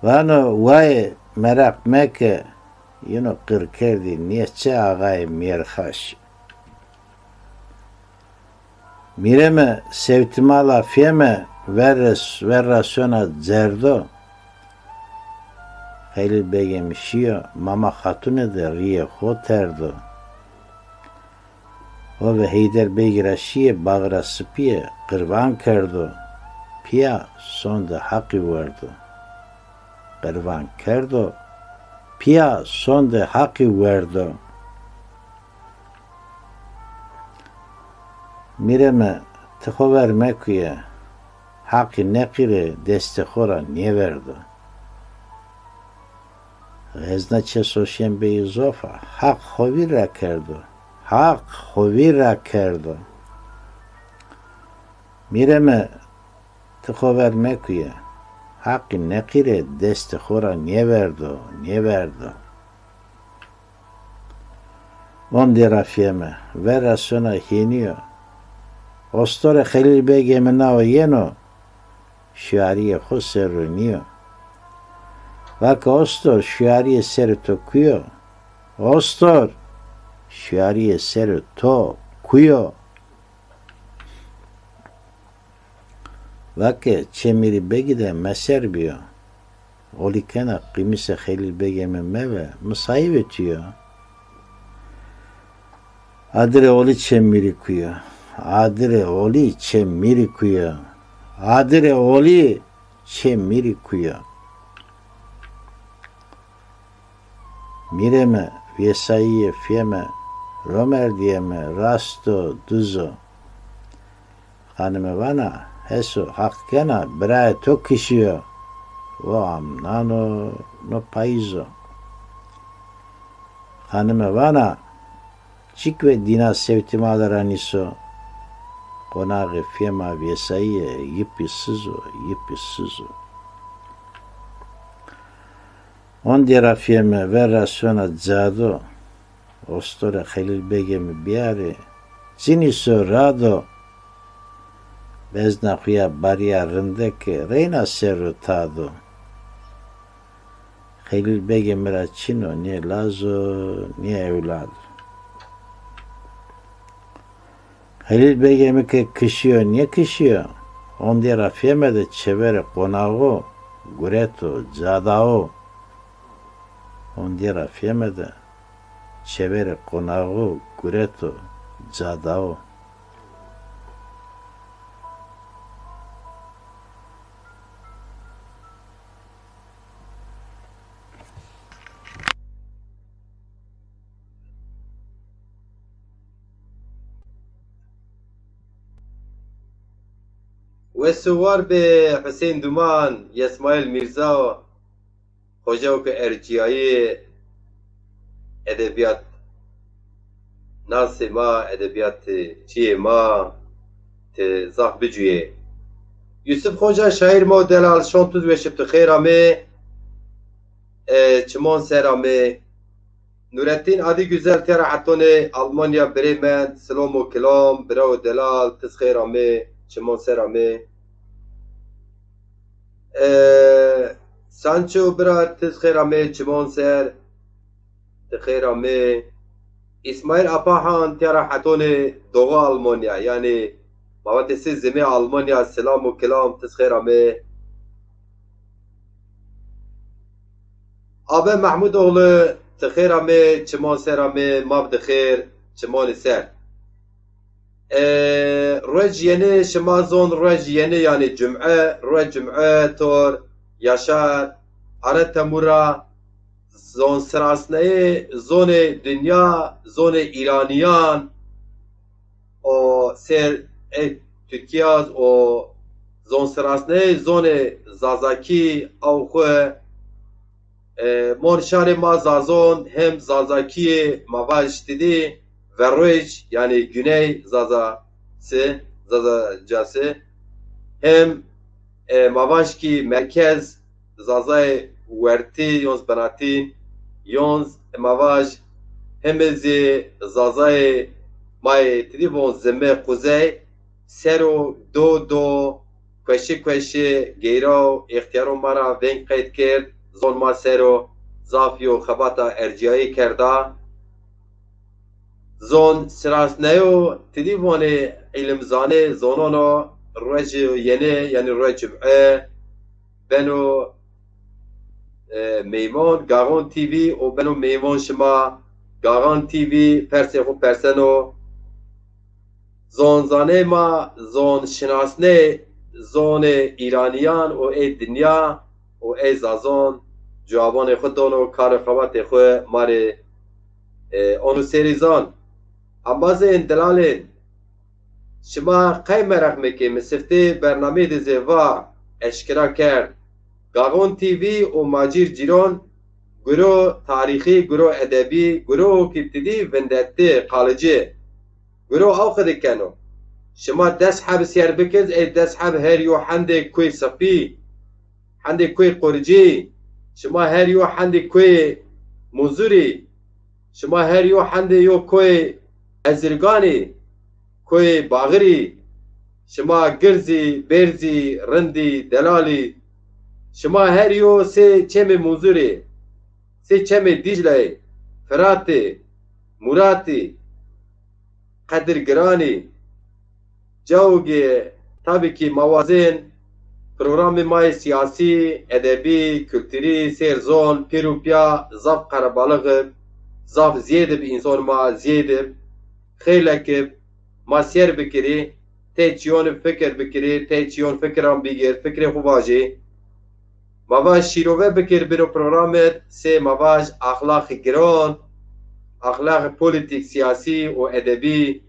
Vano, waye meraq meke, yino qir kerdî nêçe axayê Mêrxaşî. Mîreme, sewtimala fîyeme, verre, verra sona cerdo. Xelîl Begê mi şîyo, Mama Xatune de rîyê xo terdo. Ho ve Heyder Begî ra şîyê, baxira sipîye qirvan kerdo. Pîya sonde Haqî werdo. Qirvan kerdo, pîya sonde Haqî werdo. Mîreme, Ti xo ver mekuye, Heqî neqîrê destê xo ra nêverdo. Xezna çê Soşenbeyî zof a, Heq xo vîr ra kerdo, Heq xo vîr ra kerdo. Mîreme, ti xo ver mekuye, Heqî neqîrê destê xo ra nêverdo, nêverdo. Ondê ra fîyeme, ver ra sona hênî yo. Ostorê Xelîl Begê mi nawo yeno, şiyarîyê xo ser ro nîyo. Vake ostor, şiyarîyê serê to kuyo? Ostor, şiyarîyê serê to kuyo? Vake, çê Mîrî Begî de meser bîyo. Olî kena, qîmîsê Xelîl Begê mi meve, misayîvê tu yo. Adirê Olî çê Mîrî kuyo. Adirê Olî çê Mîrî kuyo. Adirê Olî çê Mîrî kuyo. Mîreme, vêsayîye fîyeme, romerdîyeme, rast o, duz o. Xanime vana, heso, Heq kena, birayê to kişîyo. O amnan o, no payîz o. Xanime vana, çik ve dîna sewtî ma de ra nîso. Qonaxê fîyema vêsayîye, yipî siz o, yipî siz o. Ondê ra fîyeme, ver ra sona cado. Ostorê Xelîl Begê mi bîyarê, cinî so rado. Bezna xo ya barîya rindeke, reyna ser ro tado. Xelîl Begê mi ra çin o, nê laz o, nê ewlad o. Xelîl Begê mi ke kişîyo, nêkişîyo, ondê ra fîyeme de çêverê qonaxo gureto, cadao. Ondê ra fîyeme de çêverê qonaxo gureto, cadao. Wes û war be Husên Duman, Yesmaîl Mîrza, xocew ke ercîyayî edebîyat nasê ma, edebîyatçîyê ma, ti zaf bicuyê. Yusuf Xoca, şaîr ma û delal, şon tu zî weş ib, ti xêr amê, e, çimon ser amê. Nurettin Adigüzel tera hetonê Almanya, birê mend, silom û kilom, bira û delal, ti zî xêr amê, çimon ser amê. E, Sancho bira, ti zî xêr amê, çimon ser, ti xêr amê. Îsmaîl Apahan tera hetonê Doğu Almanya, yanî ma vatê sê zimê Almanya, selam û kelam, ti zî xêr amê. Abe Mehmudoğlu, ti xêr amê, çimon ser amê, ma bi di xêr, çimonî ser. E, ruej yenî, şima zon ruej yenî, yanî cum'e, ruej cum'e tor, Yaşar, Are Temura, zon sirasneyê zonê dinya, zonê îranîyan, o ser ey Tirkîya o zon sirasneyê zonê zazakî aw xwu. E, mon şarê ma zazon hem zazakîyê ma vaj ti dî verruej, yanî güney zazası, zazacası, hem, e, ma vaj kî merkez zazayê wertî, yonz binatî, yonz ma vaj heme zî zazayê ma yê ti dî von zimê quzey, sero do do, kueşi kueşi geyraw, îxtîyaro ma ra veng qeyd kerd, zon ma sero zaf yo xebata ercîyayî kerda. Zon sirasneyo, ti dî vonê îlimzanê zonon o, ruej yenê, yanî ruej cum'e, beno, e, meymon Gaxon T V û beno meymon şima Gaxon T V persê xwu perseno. Zonzanê ma, zon şinasnê zonê îranîyan û ê dinya û ê zazon cewabonê xwu dono, kar û xebatê xwu ma rê, e, ono sêrî zon. Embazên delalên, Şima qey mereq mekê, mi siftê bernameyê de zê va, eşkera kerd. Gaxon T V û Macîr Cîron, guro tarîxî, guro edebî, guro kî ti dî vindetti, qalicî. Guro aw xidi keno. Şima des heb sêr bikir, ey des heb her yo hendê kuê sifî, hendê kuê qurcî, şima her yo hendê kuê muzurî, şima her yo hendê yo kuê ezirganî, kuê baxirî, şima girzî, bêrzî, rindî, delalî, şima her yo sê çemê muzurî, sê çemê Dîcleyî, Firatî, Muratî, qedirgiranî, cawgê, tabî kî ma wazên programê ma yê sîyasî, edebî, kulturî, sêr zon, pîr û pîya zaf qerebalix ib, zaf zêd ib, înson ma zêd ib, xeylek ib, ma sêr bikirî, tey çîyon ib fikir bikirî, tey çîyon fikiran bigêr, fikrê xwu vajî. Ma vaj şîrove bikir bino programid, sê ma vaj axlaqî giron, axlaqî polîtîk, sîyasî û edebî.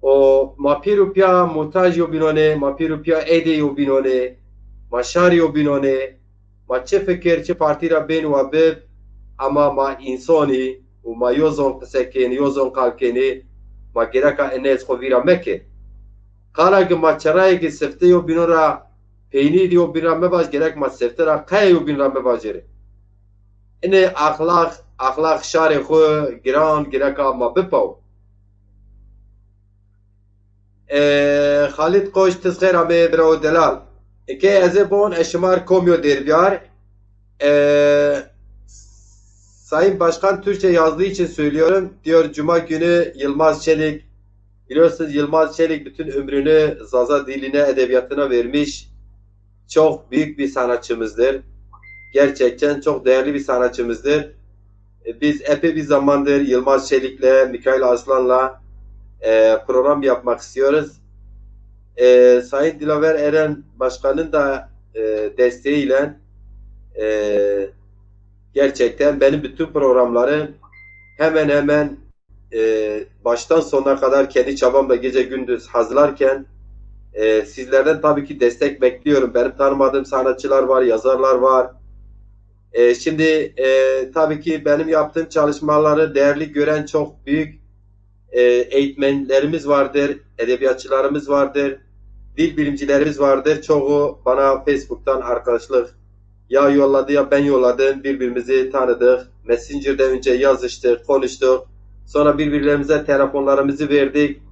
O ma pîr û pîya muhtac yo bînonê, ma pîr û pîya ey de yo bînonê, ma şarî yo bînonê, ma çi fikir, çi partî ra bên wa bib, ama ma înson î û ma yo zon qise kên, yo zon qal kenî, ma gereka ene ez xo vîra meke. Qala ki ma çerayê ki sifte yo bînon ra peynî di yo bîn ra mevaj, gerek ma sifte ra qey yo bîn ra mevajêrê. Inê axlaq, axlaq şarê xwu giran gereka ma bipaw. E, Xalid Koç, tiz xêr amê, birawo delal. Eke ez ê bon, ez şima r komyo dêr biyar. E, Sayın Başkan Türkçe yazdığı için söylüyorum. Diyor, Cuma günü Yılmaz Çelik, biliyorsunuz Yılmaz Çelik bütün ömrünü Zaza diline, edebiyatına vermiş. Çok büyük bir sanatçımızdır. Gerçekten çok değerli bir sanatçımızdır. E, biz epey bir zamandır Yılmaz Çelik'le, Mikail Aslan'la, e, program yapmak istiyoruz. E, Sayın Dilaver Eren Başkan'ın da, e, desteğiyle, e, gerçekten benim bütün programları hemen hemen, e, baştan sonuna kadar kendi çabamla gece gündüz hazırlarken, e, sizlerden tabii ki destek bekliyorum. Benim tanımadığım sanatçılar var, yazarlar var. E, şimdi, e, tabii ki benim yaptığım çalışmaları değerli gören çok büyük, e, eğitmenlerimiz vardır, edebiyatçılarımız vardır, dil bilimcilerimiz vardır. Çoğu bana Facebook'tan arkadaşlık ya yolladı ya ben yolladım. Birbirimizi tanıdık. Messenger'de önce yazıştık, konuştuk. Sonra birbirlerimize telefonlarımızı verdik.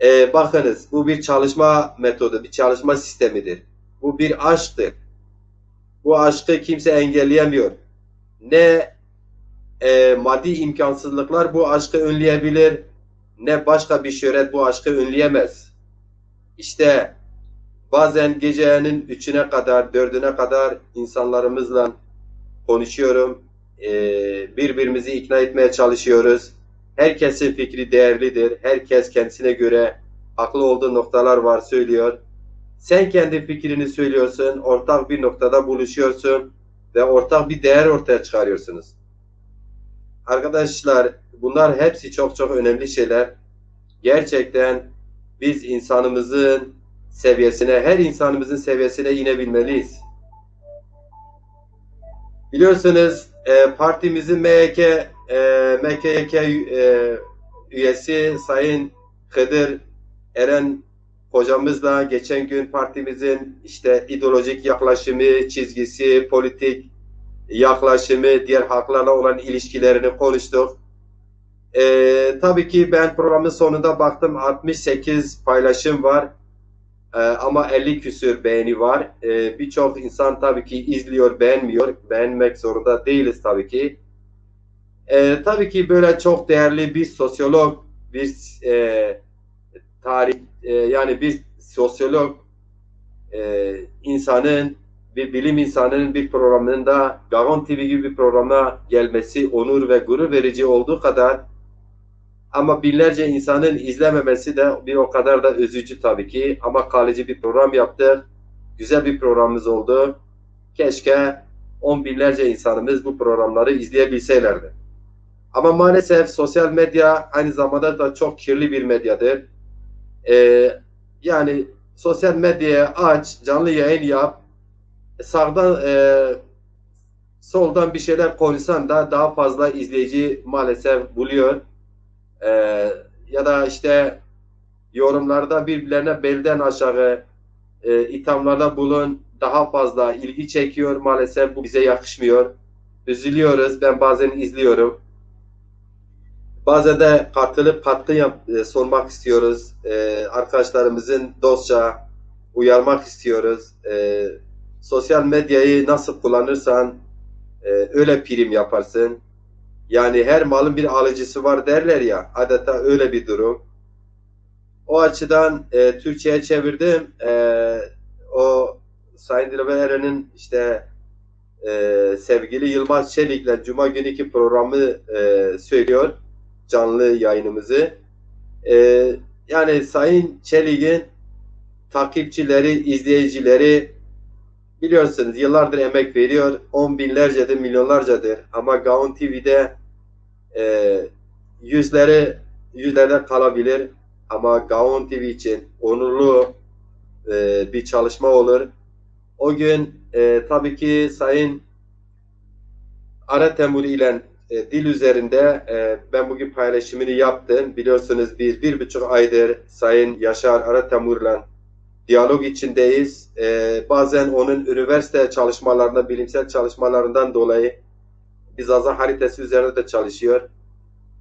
E, bakınız, bu bir çalışma metodu, bir çalışma sistemidir. Bu bir aşktır. Bu aşkı kimse engelleyemiyor. Ne, e, maddi imkansızlıklar bu aşkı önleyebilir, ne başka bir şöhret bu aşkı önleyemez. İşte bazen gecenin üçüne kadar, dördüne kadar insanlarımızla konuşuyorum. E, birbirimizi ikna etmeye çalışıyoruz. Herkesin fikri değerlidir. Herkes kendisine göre haklı olduğu noktalar var, söylüyor. Sen kendi fikrini söylüyorsun, ortak bir noktada buluşuyorsun ve ortak bir değer ortaya çıkarıyorsunuz. Arkadaşlar, bunlar hepsi çok çok önemli şeyler. Gerçekten biz insanımızın seviyesine, her insanımızın seviyesine inebilmeliyiz. Biliyorsunuz, e, partimizin M Y K, e, M K Y K, e, üyesi Sayın Hıdır Eren hocamızla geçen gün partimizin işte ideolojik yaklaşımı, çizgisi, politik yaklaşımı, diğer halklarla olan ilişkilerini konuştuk. E, tabii ki ben programın sonunda baktım, altmış sekiz paylaşım var. E, ama elli küsür beğeni var. E, birçok insan tabii ki izliyor, beğenmiyor. Beğenmek zorunda değiliz tabii ki. E, tabii ki böyle çok değerli bir sosyolog, bir, e, tarih, e, yani bir sosyolog, e, insanın, bir bilim insanının bir programında, Gaxon T V gibi bir programa gelmesi onur ve gurur verici olduğu kadar, ama binlerce insanın izlememesi de bir o kadar da üzücü tabii ki. Ama kalıcı bir program yaptık. Güzel bir programımız oldu. Keşke on binlerce insanımız bu programları izleyebilselerdi. Ama maalesef sosyal medya aynı zamanda da çok kirli bir medyadır. E, Yani sosyal medyaya aç, canlı yayın yap. Sağdan, e, soldan bir şeyler konuşsan da daha fazla izleyici maalesef buluyor. E, Ya da işte yorumlarda birbirlerine belden aşağı, e, ithamlarda bulun, daha fazla ilgi çekiyor. Maalesef bu bize yakışmıyor. Üzülüyoruz. Ben bazen izliyorum. Bazen de katılıp katkı yap-, e, sormak istiyoruz. E, arkadaşlarımızın dostça uyarmak istiyoruz. E, sosyal medyayı nasıl kullanırsan, e, öyle prim yaparsın. Yani her malın bir alıcısı var derler ya, adeta öyle bir durum. O açıdan, e, Türkçe'ye çevirdim. E, o Sayın Dilber Eren'in işte, e, sevgili Yılmaz Çelik'le Cuma günkü programı, e, söylüyor. Canlı yayınımızı. E, Yani Sayın Çelik'in takipçileri, izleyicileri biliyorsunuz yıllardır emek veriyor. On binlercedir, milyonlarcadır. Ama Gaon T V'de, e, yüzleri, yüzlerde kalabilir. Ama Gaon T V için onurlu, e, bir çalışma olur. O gün, e, tabii ki Sayın Ara Temur ile, e, dil üzerinde, e, ben bugün paylaşımını yaptım. Biliyorsunuz biz bir buçuk aydır Sayın Yaşar Ara Temur'la diyalog içindeyiz. E, bazen onun üniversite çalışmalarında, bilimsel çalışmalarından dolayı bir Zaza haritası üzerinde de çalışıyor,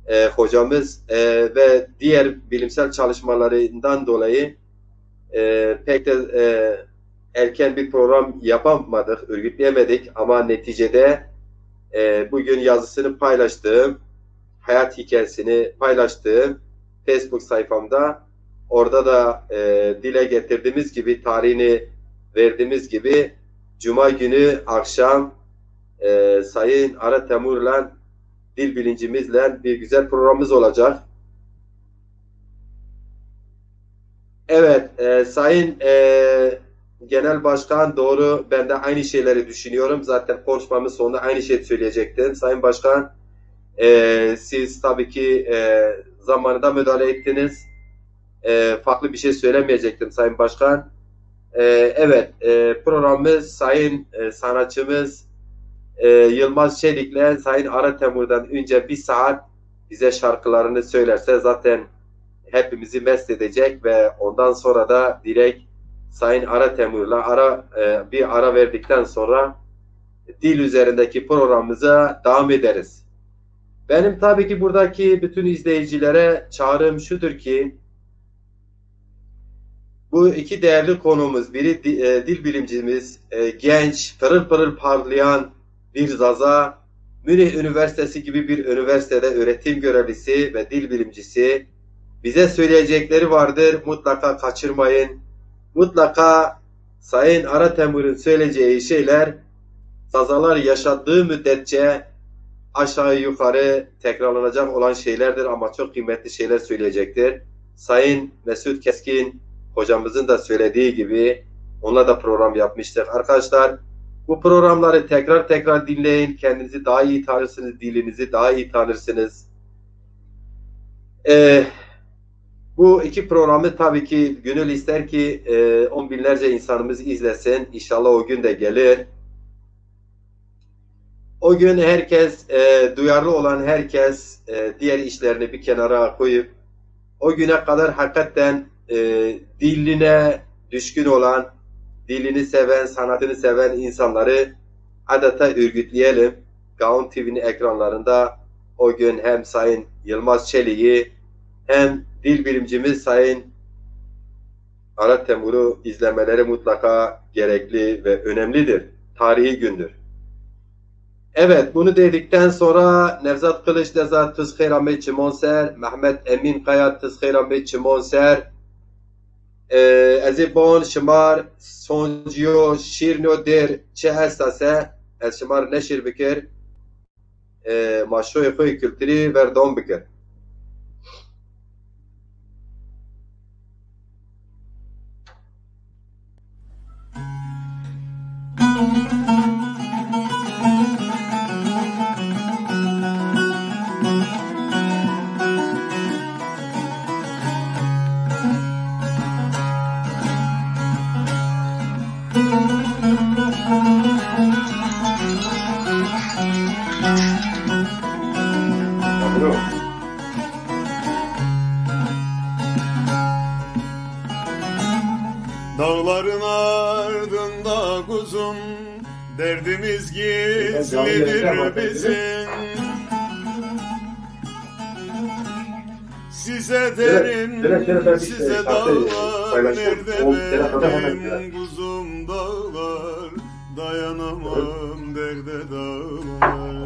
e, hocamız, e, ve diğer bilimsel çalışmalarından dolayı, e, pek de, e, erken bir program yapamadık, örgütleyemedik ama neticede, e, bugün yazısını paylaştığım, hayat hikayesini paylaştığım Facebook sayfamda orada da, e, dile getirdiğimiz gibi, tarihini verdiğimiz gibi Cuma günü akşam, e, Sayın Ara Temur'la dil bilimcimizle bir güzel programımız olacak. Evet, e, Sayın, e, Genel Başkan, doğru. Ben de aynı şeyleri düşünüyorum. Zaten konuşmamın sonunda aynı şeyi söyleyecektim. Sayın Başkan, e, siz tabii ki, e, zamanında müdahale ettiniz. E, farklı bir şey söylemeyecektim Sayın Başkan. E, evet, e, programımız Sayın, e, sanatçımız, e, Yılmaz Çelik'le Sayın Ara Temur'dan önce bir saat bize şarkılarını söylerse zaten hepimizi mest edecek ve ondan sonra da direkt Sayın Ara Temur'la ara, e, bir ara verdikten sonra dil üzerindeki programımıza devam ederiz. Benim tabii ki buradaki bütün izleyicilere çağrım şudur ki, bu iki değerli konuğumuz, biri di-, e, dil bilimcimiz, e, genç, pırıl pırıl parlayan bir Zaza, Münih Üniversitesi gibi bir üniversitede öğretim görevlisi ve dil bilimcisi. Bize söyleyecekleri vardır, mutlaka kaçırmayın. Mutlaka Sayın Aratemur'un söyleyeceği şeyler Zazalar yaşadığı müddetçe aşağı yukarı tekrarlanacak olan şeylerdir ama çok kıymetli şeyler söyleyecektir. Sayın Mesut Keskin hocamızın da söylediği gibi onunla da program yapmıştık. Arkadaşlar, bu programları tekrar tekrar dinleyin. Kendinizi daha iyi tanırsınız, dilinizi daha iyi tanırsınız. Ee, Bu iki programı tabii ki gönül ister ki, e, on binlerce insanımız izlesin. İnşallah o gün de gelir. O gün herkes, e, duyarlı olan herkes, e, diğer işlerini bir kenara koyup o güne kadar hakikaten, e, diline düşkün olan, dilini seven, sanatını seven insanları adeta örgütleyelim. Gaon T V'nin ekranlarında o gün hem Sayın Yılmaz Çelik'i hem dil bilimcimiz Sayın Aratemur'u izlemeleri mutlaka gerekli ve önemlidir. Tarihi gündür. Evet, bunu dedikten sonra Nevzat Kılıç de za tiz xêr amey çimon ser, Mehmet Emin Kaya tiz xêr amey çimon ser. E, ez ê bon şimar sonciyo şîrno dêr çi esta se, ez şimar neşir bikir. E, ma şoyê xo yê kulturî ver dom bikir. Dağların ardında kuzum, derdimiz gizlidir bizim. Size derim, size dağlar, nerede benim kuzum dağlar, dayanamam derde dağlar.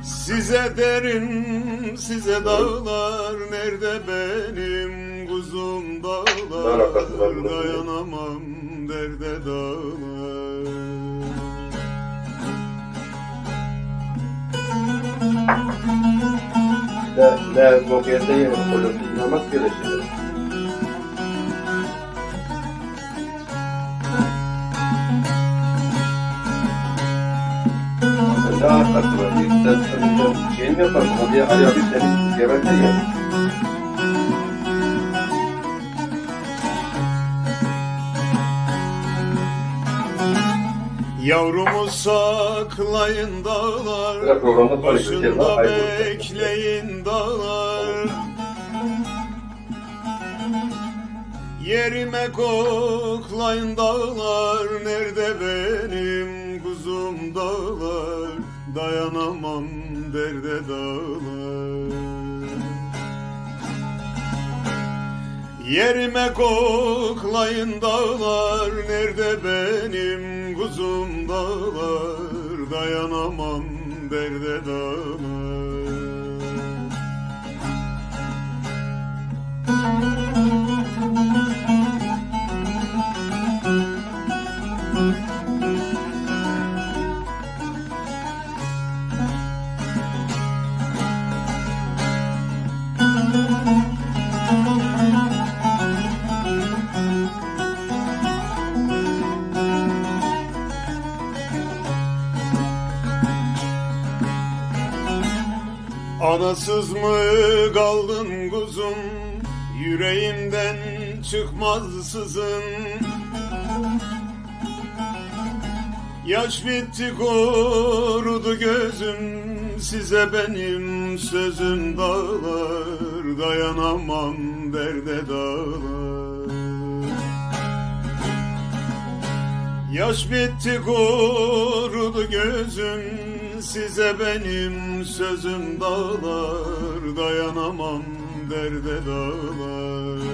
Size derim, size dağlar, nerede benim kuzum dağlar, dayanamam derde dağlar. Ne, ne, mokyete yeri, polisi inanmak gerekir. Daha tatlı, bir de şey mi yaparsın? Hadi, hadi, hadi, sen yemek de ye. Yavrumu saklayın dağlar, başında bekleyin dağlar. Yerime koklayın dağlar, nerede benim kuzum dağlar, dayanamam derde dağlar. Yerime koklayın dağlar, nerede benim kuzum dağlar, dayanamam derde dağlar. Anasız mı kaldın kuzum, yüreğimden çıkmaz sızın. Yaş bitti, kurudu gözüm, size benim sözüm dağlar, dayanamam derde dağlar. Yaş bitti, kurudu gözüm, size benim sözüm dağlar, dayanamam derde dağlar.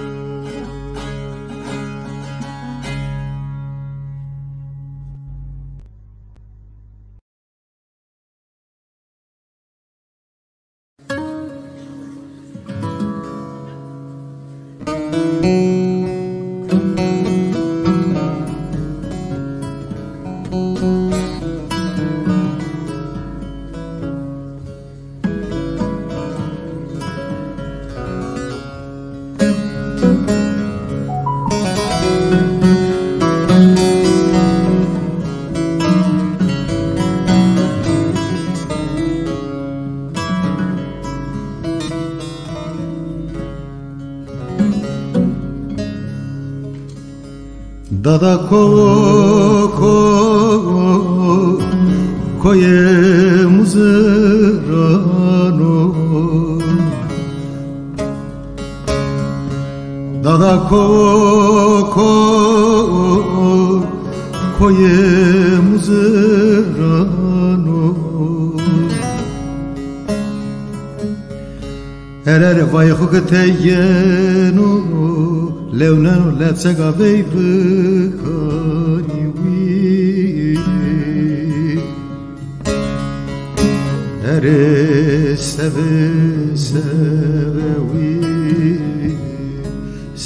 Dada ko, ko, koyê Muzirano. Dada ko, ko, koyê Muzirano. Erer vay xo ke te yeno, lewneno lepsega vey bikanî wî. Erê seve seve wî,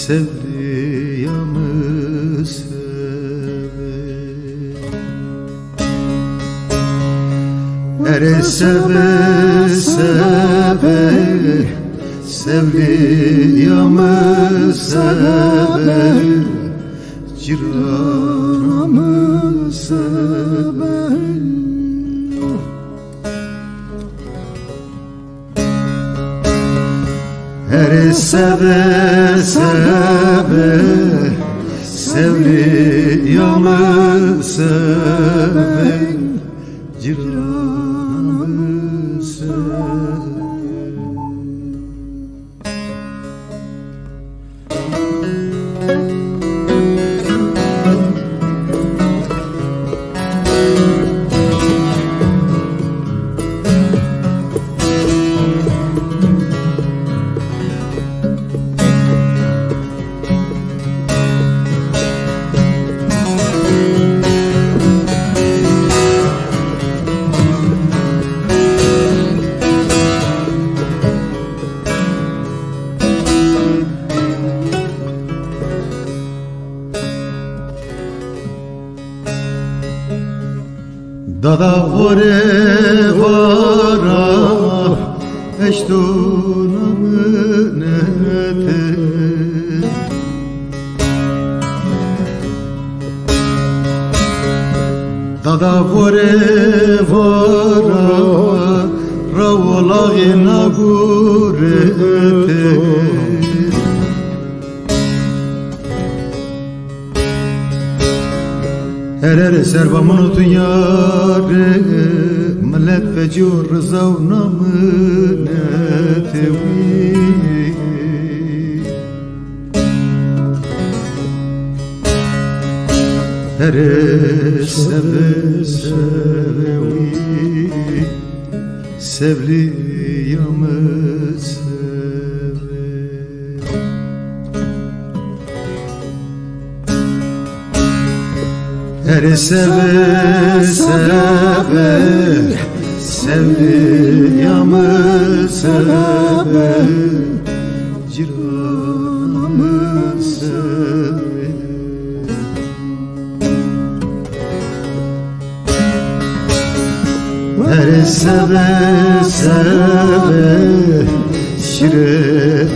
sevdîya mi seve. Erê seve seve, sevdîya mi seve, cîrana mi seve. Erê seve seve, sevdîya mi seve, cîrana mi seve. Dada vore vara eşto naminete. Dada vore vara rawolağê nagurete. Her her serva mino dinya re, millet veciyo riza û naminetê wî. Here seve seve wî, sevlîya mi seve. Here seve seve, sevlîya mi seve, cîrana mi seve. Here seve seve, şîrê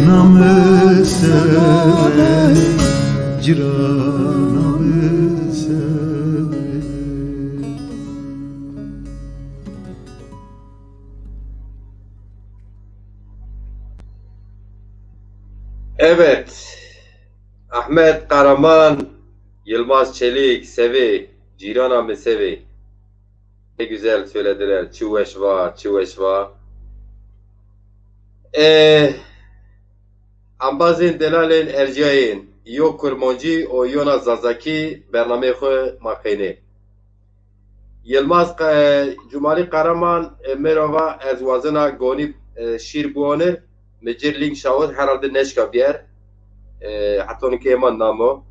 namê seve, cîrana mi seve. Evet. Ahmet Karaman, Yılmaz Çelik, Sevê, Cîrana mi sevê. Ne güzel söylediler. Çi weş va, çi weş va. E, embazên delalên erciyayên, yo Kurmancî û yona Zazakî bernameyê xwu ma qeynê. Yılmaz Ka-, e, Cumali Karaman, e, merhaba, ez wazena gonî, e, şîr biwanir, mi cir link şawit, herhalde neşka biyer. E, heta nikê ma namo.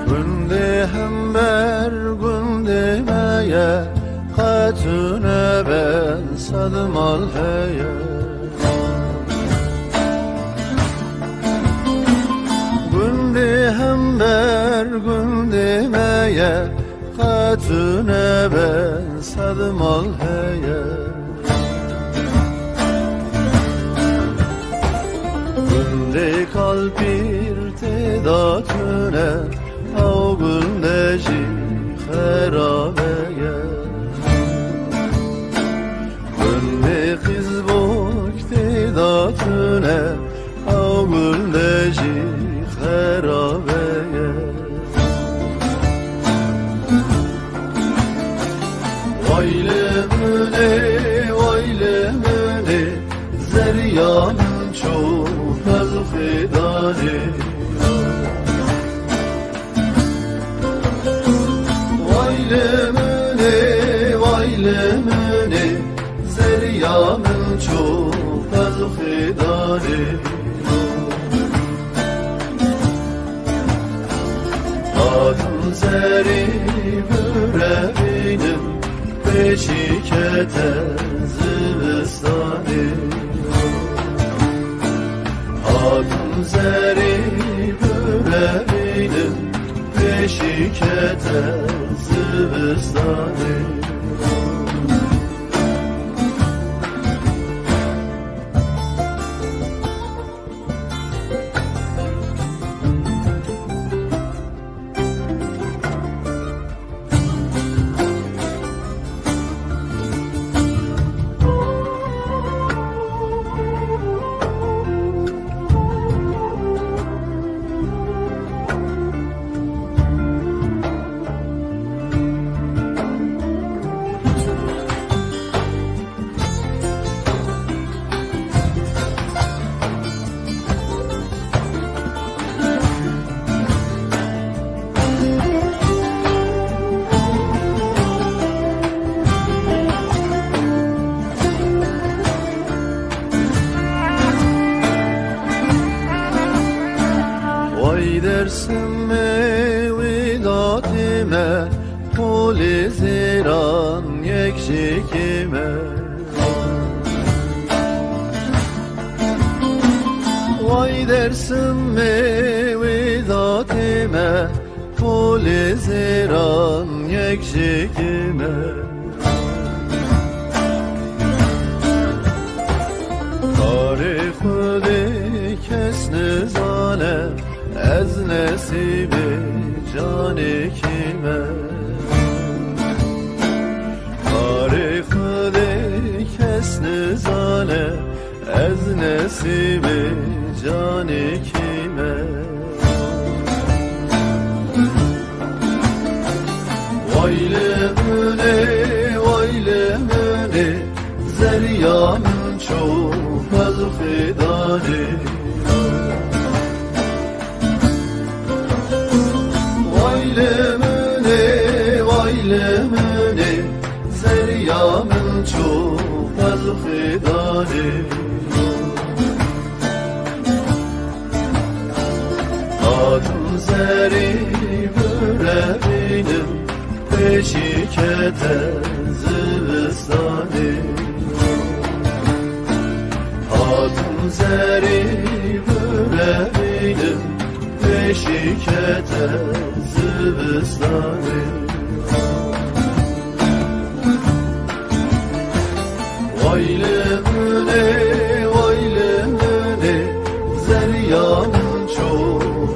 Gundê hember gundê me ye, qe tune ben sed mal heye. Gundê hember gundê me ye, qe tune ben sed mal heye. Gundê Kalpîr têda tune, ew gunde jî xerabe ye. Gundê Qîzbok têda tune, ew gunde jî xerabe ye. Way li min ê, way li min ê, zerrîya min ço pelxê danê. Way li min ê, way li min ê, zerrîya min ço pelxê danê. Hatim zerrî birevînim, pêşî kete zivistanê. Hatim zerrî birevînim, Şîkete zivistanê. Way Dêrsimê wîdatê me, polê zêran yek jêkê me. Way Dêrsimê wîdatê me, polê zêran yek jêkê me. Karê Xwedê kes nizane, ez nesîbê canê kî me. Karê Xwedê kes nizane, ez nesîbê canê kî me. Way li min ê, way li min ê, zerrîya min ço qelxê danê. Way li min ê, way li min ê, zerrîya min ço qelxê danê. Hatim zerrî vure bînim, pêşî kete zivistanê. Hatim zerrî vure bînim, pêşî kete zivistanê. Way li min ê, way li min ê, zerrîya min ço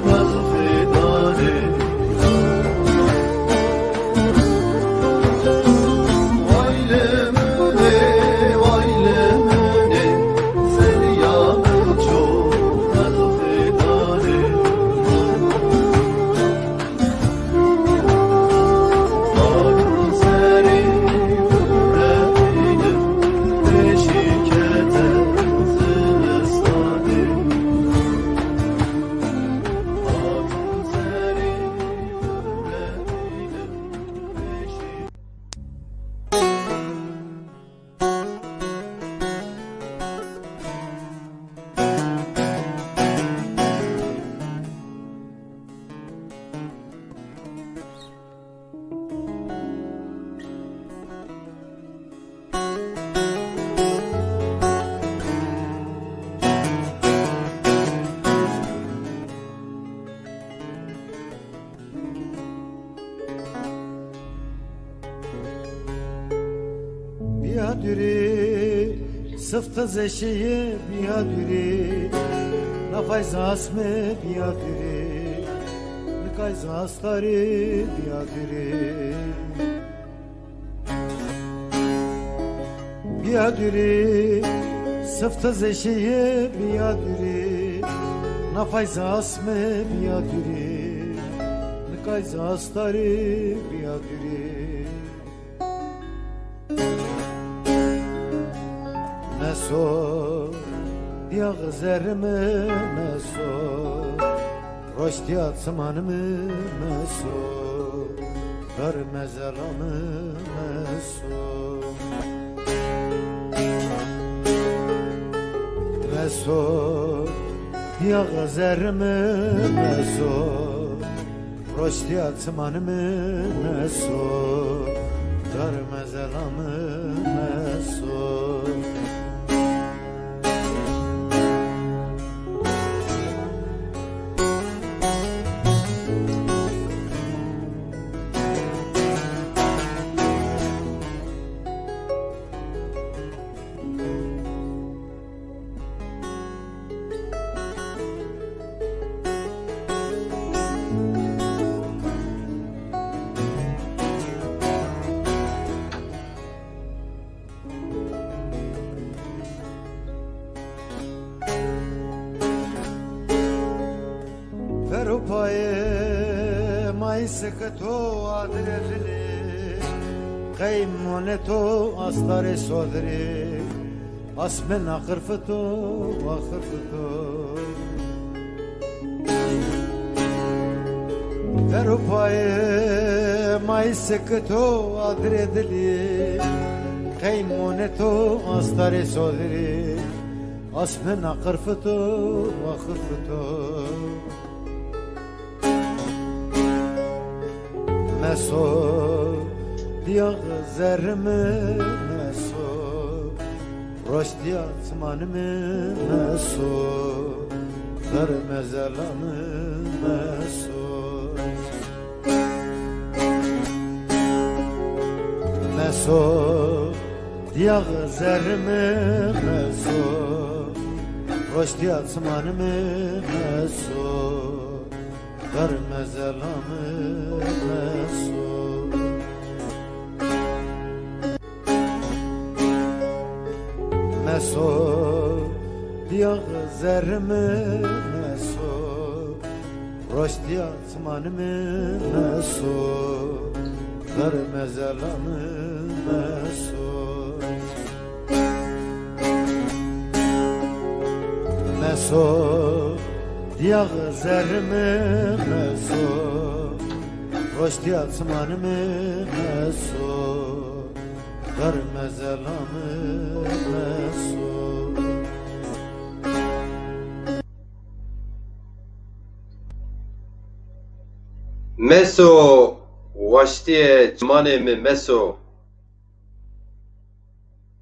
qelxê danê. Way li min ê, way li min ê, zerrîya min ço qelxê danê. Bîya dûrî, sifte zeşeye bîya dûrî, nafay zasme bîya dûrî, nikay zastarî bîya dûrî. Bîya dûrî, sifte zeşeye bîya dûrî, nafay zasme bîya dûrî, nikay zastarî bîya dûrî. Meso, bîya xizerime meso, roştîya çimanime meso, dar mezelame meso. Meso, bîya xizerime meso, roştîya çimanime meso, dar mezelame meso. Sike to adirê dilî, qey monê to astarê sodirî, asmêna qirfito wa qirfito. Ver û payê may sike to adirê dilî, qey monê to astarê sodirî, asmêna qirfito wa qirfito. Meso, diyax zerrê mi meso, roştîya çimanê mi meso, xerê mezela mi meso. Meso, diyax zerrê mi meso, roştîya çimanê mi meso, xerê mezela mi meso. Meso, diyax zerrê mi meso, roştîya çimanê mi meso, xerê mezela mi meso. Meso, diyax zerrê mi meso, roştîya çimanê mi meso, xerê mezela mi meso. Meso, waştîyê çimanê mi meso.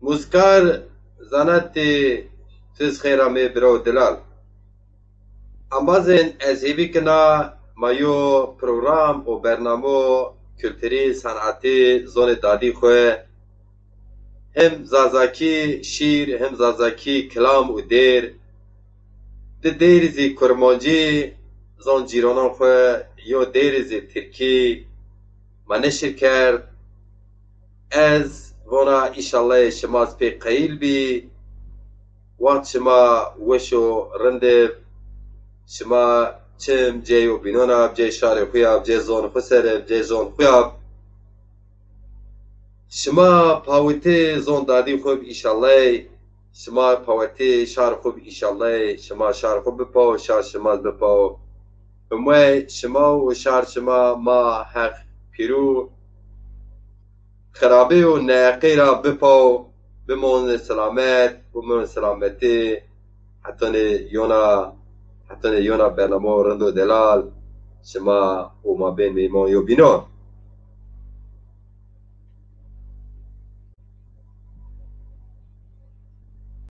Muzkar zanatî, tu zî xeyr amê birawo delal. Embazên ez hêvî kena ma yo program û bernamo kulturî, sanatî, zonê dadî xwu, him zazakî şîr, him zazakî kilam û dêr, di dêrî zî kurmancî, zon cîranan xwu, yo dêrî zî tirkî ma neşir kerd. Ez vona înşallah şima zî pê qeyîl bî. Wext şima weş û rind ib. Şima çim cê yo bînon ab, cê şarê xwu ya, cê zon xwu ser ib, cê zon xwu ya. Şima pawitê zon dadî xwu bi înşallah. Şima pawitê şar xwu bi înşallah. Şima şar xwu bipaw, şar şima bipaw. Umey şima û şar şima ma heq pîrû xirabê û neheqê ra bipaw, bimon selamet, bimon selametî. Hetanê yona, hetanê yona bernamo rind û delal, şima û ma bên meyman yo bînon.